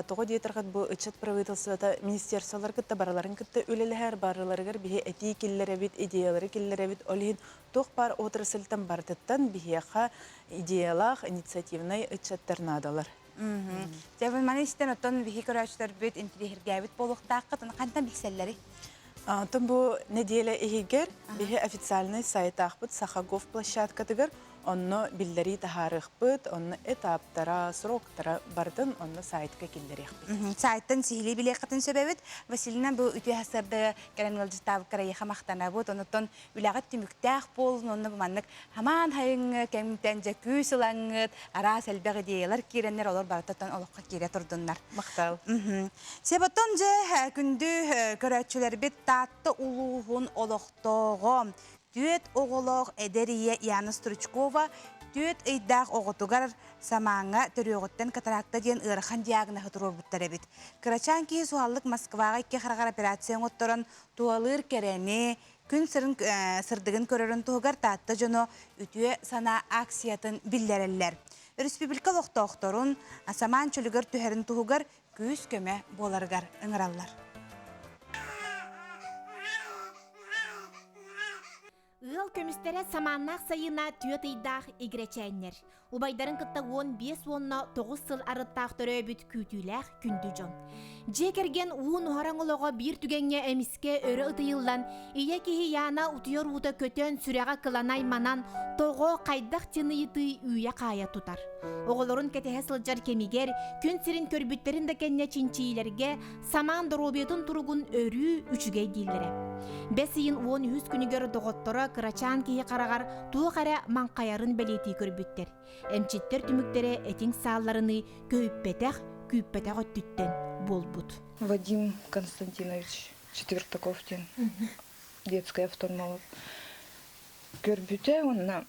Тоҕо диэтэххит бу ыччат правительствота министерстволар кытта барыларын кытта үлэлэһэр, барыларыгар биһи этии киллэрэбит, идеялары киллэрэбит. Ол иһин Туох баар отрасльтан барытыттан биһиэхэ идеялаах, инициативнай ыччаттар наадалар. Дьэ, маны истэн оттон биһи көрөөччүлэрбит интириэһиргээбит буолуохтааххыт. Ону хантан билсэллэрий? Онтон бу нэдиэлэ иһигэр биһи официальнай сайтаахпыт Сахагов площадкатыгар онно биллэрии таһаарыахпыт, онно этаптара, сроктара барытын онно сайтка киллэриэхпит. Сайтан сиһилии билиэххитин сөп эбит. Василина, бу үтүө сарсыарда кэлэн ыалдьыттаабыккар эйиэхэ махтанабыт. Онуттан үлэҕит түмүктээх буолун уонна бу маннык хамаан хайыҥҥа кэмтэн дьэ күүс ылаҥҥыт, араас элбэх идеялар киирэннэр олор барытыттан олоххо киирэ турдуннар. Махтал. Себотон дьэ күндү көрөөччүлэрбит Таатта улууһун олохтооҕо түөрт оҕолоох эдэр ийэ Яна Стручкова түөрт ыйдаах оҕотугар Самааҥҥа төрүөҕүттэн катаракта диэн ыарахан диагноһы туруорбуттар эбит. Кырачаан киһи суһаллык Москваҕа икки хараҕар операция оҥотторон туһалыыр кэрэни, күн сирин сырдыгын көрөрүн туһугар Таатта дьоно үтүө санаа акциятын биллэрэллэр. Өрөспүүбүлүкэ олохтоохторун самаан чөлүгэр түһэрин туһугар күүс-көмө буоларыгар ыҥыраллар. Ыал көмүстэрэ самааннаах сайына түөрт ыйдаах игирэчээннэр. Убайдарын кытта 15 уонна 9 сыл арыттаах төрөөбүт күүтүүлээх күндү дьон. Дьиэ кэргэн уу нуһараҥ олоҕо биир түгэҥҥэ эмискэ өрө ытыйыллан, ийэ киһи Яна утуйар уута көтөн, сүрэҕэ кыланай манан, тоҕо, хайдах тыныйытыы үүйэ-хаайа тутар. Оҕолорун кэтэһэ сылдьар кэмигэр, күн сирин көрбүттэрин да кэннэ чинчийиилэргэ самаан доруобуйатын туругун өрүү үчүгэй дииллэрэ. Бэс ыйын 13 күнүгэр доҕотторо кырачаан киһи хараҕар туох эрэ маҥхайарын бэлиэтии көрбүттэр. Эмчиттэр түмүктэрэ этиҥ саалларыныы көһүппэтэх, күүппэтэх өттүттэн буолбут. Вадим Константинович Четвертаков диэн детский офтальмолог көрбүтэ уонна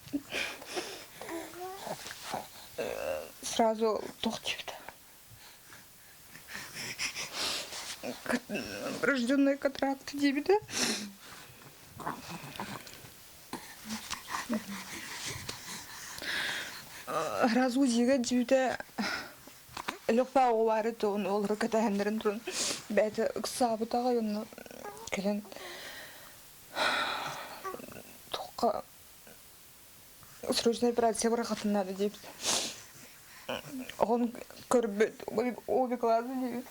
сразу туох диэбитэ Врожденные катаракты диэбитэ. Раз УЗИга диэбитэ Лөхпө оҕолары туон олору кэтэһэннэрин туран бэйэтэ ыксаабыт аҕай онно кэлэн туохха срочная операция барахатын надо диэбит. Оҕом көрбүт, обе глаза диэбит.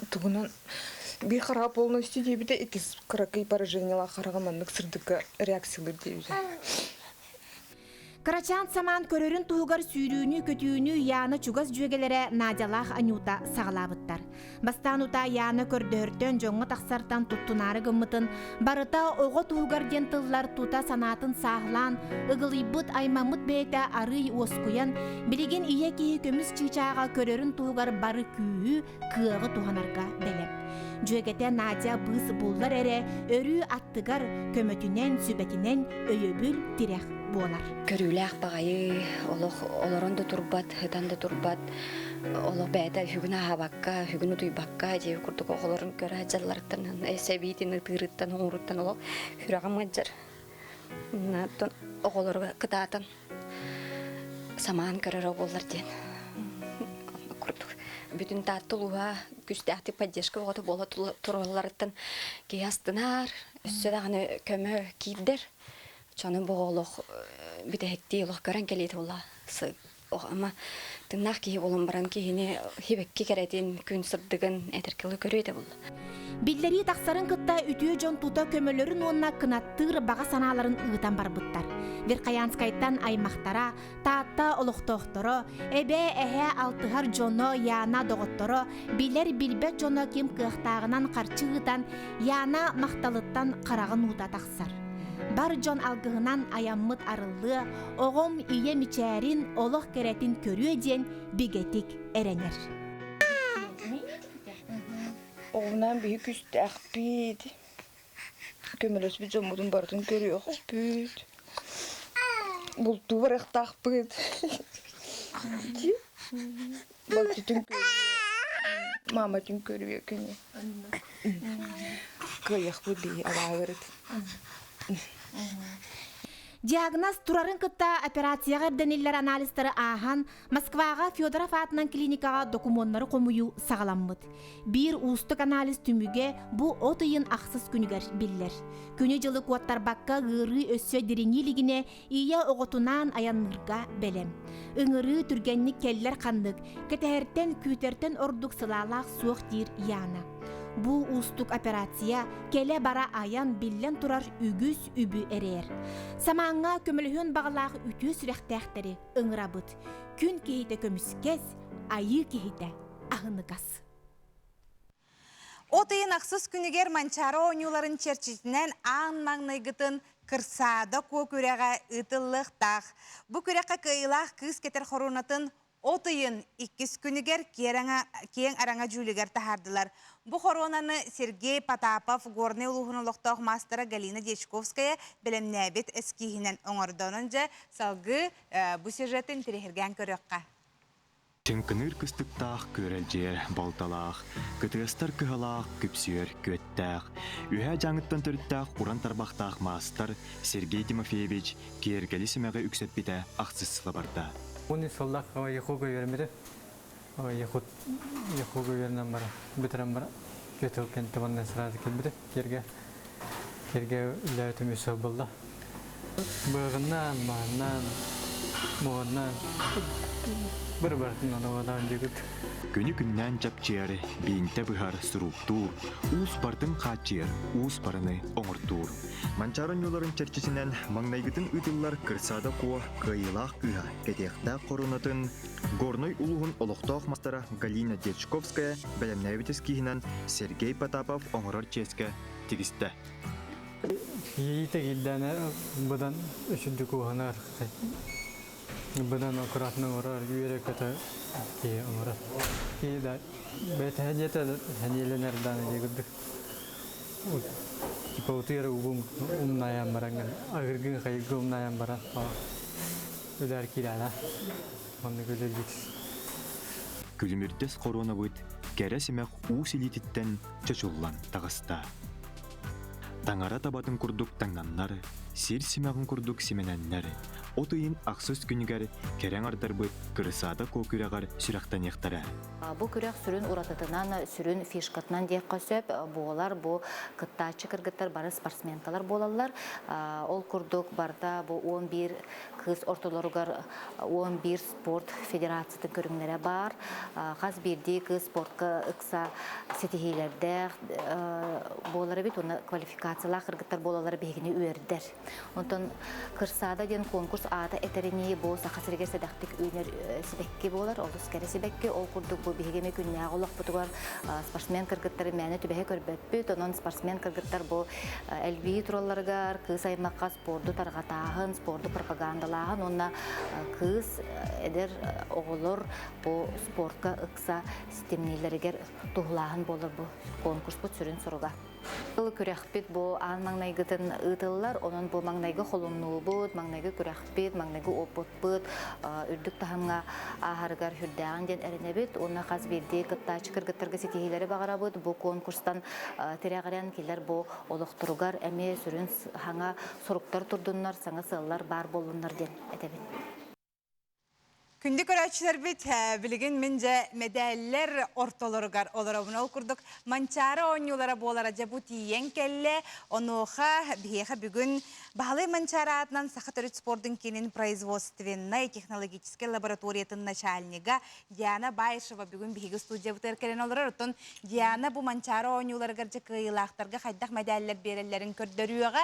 Тугунан биир хараҕа полностью диэбитэ, иккис кыракый поражениелаах хараҕа маннык сырдыкка реакциялыыр диэбитэ. Кырачаан самаан көрөрүн туһугар сүүрүүнү-көтүүнү Яна чугас дьүөгэлэрэ Надялаах Анюта саҕалаабыттар. Бастаан утаа Яна көрдөһөртөн дьоҥҥо тахсартан туттунаары гыммытын, барыта оҕо туһугар диэн тыллар тута санаатын сааһылаан, ыгылыйбыт, аймаммыт бэйэтэ арыый уоскуйан, билигин ийэ киһи көмүс чыычааҕа көрөрүн туһугар бары күүһү, кыаҕы туһанарга бэлэм. Дьүөгэтэ Надя быыс буллар эрэ өрүү аттыгар көмөтүнэн, сүбэтинэн өйөбүл, тирэх буолар. Көрүүлээх баҕайы, олох олорон да турбат, ытан да турбат, олох бэйэтэ үһүгүн аһаабакка, үһүгүн утуйбакка дьиэ курдук оҕолорун көрө сылдьалларыттан, сэбиитин ытыырыттан, оҥоруттан олох сүрэҕим ыалдьар. Оттон оҕолоруга кытаатан самаан көрөрө буоллар диэн курдук. Бүтүн Таатта улууһа күүстээхтик поддержка оҕото буола туралларыттан киһи астынар, өссө даҕаны көмө киирдэр. Дьону бу олох бүтэһиктии олох көрөн кэлиитэ буолла. Ама тыыннаах киһи буолан баран киһини хибэкки кэрэтин, күн сырдыгын этэркэлы көрүө этэ буолла. Биллэрии тахсарын кытта үтүө дьон тута көмөлөрүн уонна кынаттыыр баҕа санааларын ыытан барбыттар. Верхоянскайтан аймахтара, Таатта олохтоохторо, эбээ, эһээ алтыһар дьоно, Яна доҕотторо, билэр-билбэт дьоно ким кыахтааҕынан харчы ыытан, Яна махталыттан хараҕын уута тахсар. Бар дьон алгыһынан айаммыт арыллыа, оҕом ийэ мичээрин, олох кэрэтин көрүө диэн бигэтик эрэнэр. Оҕунан биһи күстээхпит, көмөлөспүт дьоммутун барытын көрүөхпүт, бултуу барыахтаахпыт. Балтытын көрүө, мааматын көрүө кини. Кыайыахпыт биһи абааһырыт. Диагноз турарын кытта операцияҕа ирдэниллэр анализтары ааһан, Москваҕа Федоров аатынан клиникаҕа докумуоннары хомуйуу саҕаламмыт. Биир уустук анализ түмүгэ бу от ыйын ахсыс күнүгэр биллэр. Күнү-дьылы куоттарбакка ыарыы өссө дириҥии илигинэ ийэ оҕотунаан айанныырга бэлэм. Ыҥырыы түргэнник кэллэр ханнык, кэтэһэртэн, күүтэртэн ордук сылаалаах суох диир Яна. Бу уустук операция кэлэ-бара айан биллэн турар үгүс үбү эрэйэр. Самааҥҥа көмөлөһүөн баҕалаах үтүө сүрэхтээхтэри ыҥырабыт. Күн киһитэ көмүскэс, айыы киһитэ аһыныгас. От ыйын ахсыс күнүгэр Манчаары оонньууларын чэрчитинэн аан маҥнайгытын Кырсаада куо күрэҕэ ыытыллыахтаах. Бу күрэххэ кыайыылаах кыыс кэтэр хоруонатын от ыйын иккис күнүгэр киэҥ араҥа дьүүлүгэр таһаардылар. Бу хоруонаны Сергей Потапов Горнай улууһун олохтоох маастара Галина Дьячковская бэлэмнээбит эскииһинэн оҥордо. Онон дьэ салгыы бу сюжеты интэриэһиргээн көрүөххэ. Чыҥкыныыр кыстыктаах күөрэлдьийэр балталаах, кытыастар кыһалаах күпсүөр күөттээх, Үөһээ Дьааҥыттан төрүттээх уран тарбахтаах маастар Сергей Тимофеевич киэргэли симэҕи үксэппитэ ахсыс сыла барда. Уни сыллах Якуга үөрэммитим. Якут Якуга үөрэнэн баран, бүтэрэн баран, Петр кэнтэ манна сразу кэлбитим киэргэ. Киргэ үлээтим үс сыл буолла. Быаҕынан, мааннан, муоннан бір бартын оновадан дегит. Күнү күннээн чапчыйар, биинтэ быһар, сурууктуур, уус бартын хааччыйар, уус барыны оҥортуур. Манчаары оонньууларын чэрчитинэн маҥнайгытын ыытыллар Кырсаада Куо кыайыылаах кыыһа кэтиэхтээх хоруонатын Горнай улууһун олохтоох мастара Галина Дьячковская бэлэмнээбит эскиһинэн Сергей Потапов оҥорор чиэскэ тигистэ. Иэйиитэ киирдээнэ быдан үчүгдүк уһанар, быдан аккуратно оҥорор, үөрэ-көтө киһи оҥорор. Киһи да бэйэтэ сэниэтэ сэниэлэнэр даҕаны дии курдук. Типа утуйар угум умнайан баран, агыргын хайыргы умнайан баран, үлээр киирээна. Оннук үлэлиир. Күлүмүрдэс хоруонабыт кэрэ симэх уус илиититтэн чочуллан таҕыста. Таҥара табатын курдук таҥнаннар, сир симэҕин курдук симэнэннэр, от ыйын ахсыс күнүгэр кэрэ аҥардарбыт Кырысаада Куо күрэҕэр сүрэхтэниэхтэрэ. Бу күрэх сүрүн уратытынан, сүрүн фишкатынан диэххэ сөп буолар. Бу кыттааччы кыргыттар бары спортсменкалар буолаллар. Ол курдук барыта бу 11 кыыс ортолоругар 11 спорт федерациятын көрүҥнэрэ баар. Хас биирдии кыыс спортка ыкса ситиһиилэрдээх буолар эбит уонна квалификациялаах кыргыттар буолаллара биһигини үөрдэр. Онтон Кырсаада диэн конкурс аата этэринии бу Саха сиригэр сэдэхтик үүнэр сибэкки буолар, олус кэрэ сибэкки. Ол курдук бу биһиги эмиэ күннээҕи олохпутугар спортсмен кыргыттары мээнэ түбэһэ көрбөппүт. Онон спортсмен кыргыттар бу элбии туралларыгар кыыс аймахха спорду тарҕатааһын, спорду пропагандалааһын уонна кыыс эдэр оҕолор бу спортка ыкса ситимнииллэригэр туһулааһын буолар бу конкурспут сүрүн соруга. Бұл күрэхпит бу аан маҥнайгытын ыытыллар, онон бу маҥнайгы холуннуубут, маҥнайгы күрэхпит, маҥнайгы опытпыт үрдүк таһымҥа ааһарыгар сүрдээҕин диэн эрэнэбит уонна хас биирдии кыттааччы кыргыттарга ситиһиилэри баҕарабыт. Бу конкурстан тирэҕирэн килэр бу олохторугар эмиэ сүрүн саҥа соруктар турдуннар, саҥа сыаллар баар буоллуннар диэн этэбин. Күндү көрөөччүлэрбит, билигин мин дьэ мэдээллэр ортолоругар олоробун. Ол курдук Манчаары оонньуулара буолара дьэ бу тиийэн кэллэ. Онуоха биһиэхэ бүгүн Баһылай Манчаары аатынан Саха төрүт спордун киинин производственнай технологическай лабораториятын начальнига Диана Баишева бүгүн биһиги студиябытыгар кэлэн олорор. Оттон Диана бу Манчаары оонньууларыгар дьэ кыайыылаахтарга хайдах мэдээллэр биэрэллэрин көрдөрүөҕэ.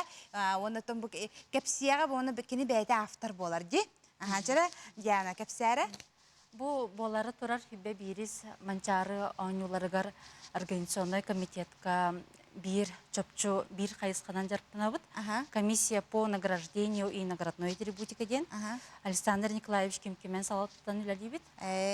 Уонна оттон бу кэпсиэҕэ уонна кини бэйэтэ автор буолар дии. Аха, Диана кэпсээрэ. Бу буолары турар Хүбэ биирис Манчаары оонньууларыгар организационнай комитетка биир чопчу биир хайысханан дьарыктанабыт. Комиссия по награждению и наградной атрибутика диэн. Александр Николаевич Кимкимен салалтатынан үлэлиибит.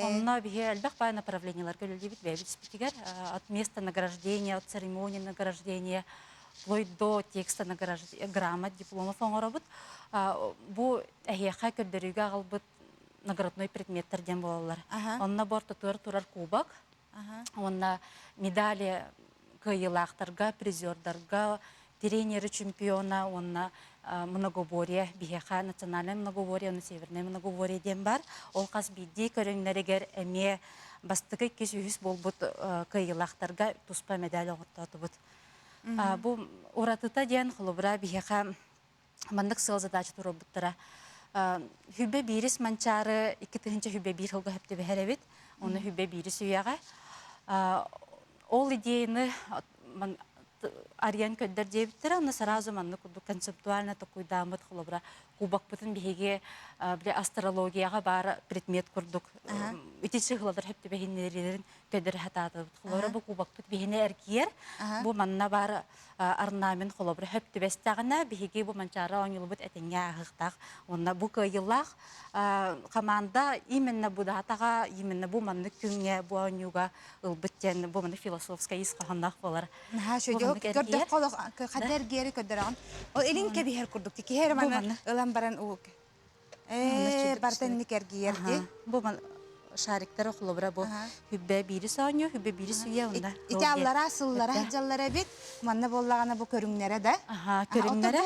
Онно биһи элбэх баай направлениеларга үлэлиибит бэйэбит испитигэр. От места награждения, от церемонии награждения, вплоть до текста награждения, грамот, дипломов оҥоробут. Бу эһиэхэ көрдөрүүгэ аҕалбыт наградной предметтэр диэн буолаллар. Онно бу ортотугар турар кубок, уонна медали кыайыылаахтарга, призердарга, тренеры чемпиона уонна многоборье биһиэхэ национальное многоборье уонна северное многоборье диэн бар. Ол хас биирдии көрүҥнэригэр эмиэ бастакы иккис үһүс буолбут кыайыылаахтарга туспа медаль оҥортоотубут. Бу уратыта диэн холобура биһиэхэ маннык сыал задача туруорбуттара. Хүбэ биирис манчаары 2000 хүбэ биир сылга хөп түбэһэр эбит. Оны хүбэ биирис үйэҕэ. Ол идеяны арыйан көрдөр диэбиттэрэ, онно сразу маннык курдук концептуально токуйдааммыт холобура кубокпытын биһиги бile астрологияҕа баар предмет курдук ити сыһылалар хөп түбэһиннэрилэрин көрдөрө сатаатыбыт. Холобура бу кубокпыт биһини эргийэр. Бу манна баар орнамент холобура хөп түбэстэҕинэ биһиги бу Манчаары оонньуулубут этэҥҥэ ааһыахтаах уонна бу кыайыылаах команда именно бу даатаҕа именно бу маннык күҥҥэ бу оонньууга ылбыт диэн бу маннык философскай ис хоһоонноох буолар. Наһаа үчүгэй. Көрдөххө олох ханна эргиэри көрдөрөҕүн. Ол илин кэбиһэр курдук киһи эрэ манна ылан баран уу. Ээ, барыта инник эргийэр дии. Бу. шариктар холобура бу хүббэ биири соонньу, хүббэ биири сүүйэ онда. Ити аллара сыллара сылдьаллар эбит. Манна буоллаҕына бу көрүҥнэрэ да. Аха, көрүҥнэрэ.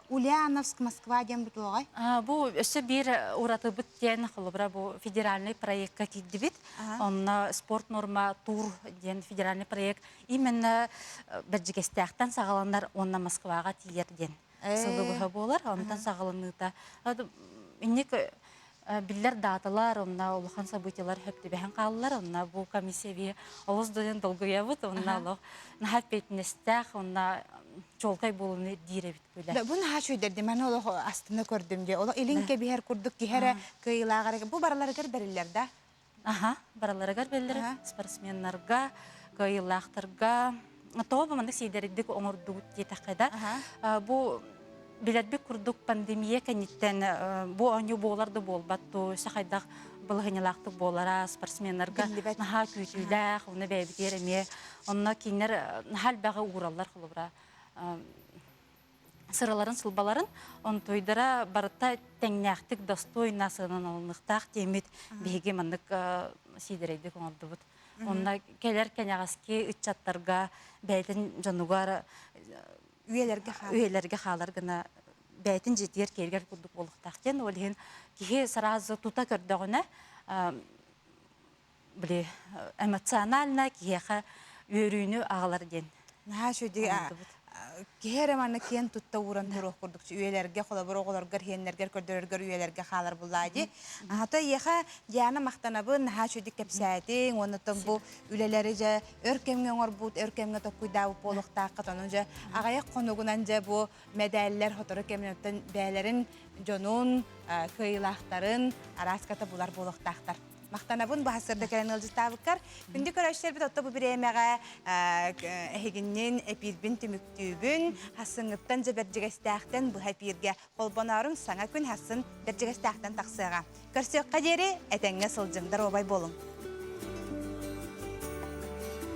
Ульяновск, Москва диэн бу туоҕай? Бу өссө биир уратыбыт диэн холобура бу федеральный проектка киирдибит. Онно спорт норма тур диэн федеральный проект именно Бэрдьигэстээхтэн саҕаланар уонна Москваҕа тиийэр диэн сылы быһа буолар. Онтон саҕаланыыта инник биллэр дааталар, онно улахан событиелар хөп түбэһэн хааллар. Онно бу комиссия би олус дойон долгуйабыт, онно олох наһаа эппиэтинэстээх, онно чуолкай буолууну диир эбит күлэ. Бу наһаа үчүгэй маны олох астына көрдүм дии. Олох илин кэбиһэр курдук киһи эрэ кыайыылааҕар бу барыларыгар бэриллэр да? Аха, барыларыгар биллэр спортсменнарга, кыайыылаахтарга тоҕо бу маннык сиэдэрдик оҥордубут диэтэххэ да, бу билэрбит курдук пандемия кэнниттэн бу оонньуу буолар да буолбат дуу, өссө хайдах балаһыанньалаахтык буолара спортсменнарга наһаа күүтүүлээх, онно бэйэбитигэр эмиэ онно кинилэр наһаа элбэҕи уураллар холобура сыраларын-сылбаларын онтуйдара барыта тэҥнээхтик достойно сыаналаныахтаах диэммит биһиги маннык сиэдэрэйдик оҥордубут. Онно кэлэр кэнэҕэски ыччаттарга бэйэтин дьонугар үйэлэргэ үйэлэргэ хаалар гына бэйэтин дьиэтигэр киэргэр курдук буолуохтаах диэн ол иһин киһи сразу тута көрдөҕүнэ били эмоционально киһиэхэ үөрүүнү аҕалар диэн Наһаа үчүгэй киһи эрэ манна киэн тутта ууран туруох курдук үйэлэргэ холобур оҕолоргор иһиэннэргэр көрдөрөргөр үйэлэргэ хаалар буллаа дии. Ата эйиэхэ Диана махтанабын наһаа үчүгэй кэпсээтиҥ уонна бу үлэлэри дьэ өр кэмҥэ оҥорбут өр кэмҥэ токкуйдаабыт буолуохтааххыт ону дьэ аҕыйах хонугунан дьэ бу мэдээллэр сотору кэминэн бэйэлэрин дьонун кыайыылаахтарын арааската булар буолуохтаахтар. Махтанабын бу сырда кэлэн ыалдьыттаабыккар. Күндү көрөөччүлэрбит отто бу бириэмэҕэ эһигиннин эпиирбин түмүктүүбүн. Хассыҥҥыттан дьэ бэрдьигэстээхтэн быһа эпииргэ холбонооруҥ саҥа күн хассын бэрдьигэстээхтэн тахсыаҕа. Көрсүөххэ диэри этэҥҥэ сылдьыҥ, доруобай буолуҥ.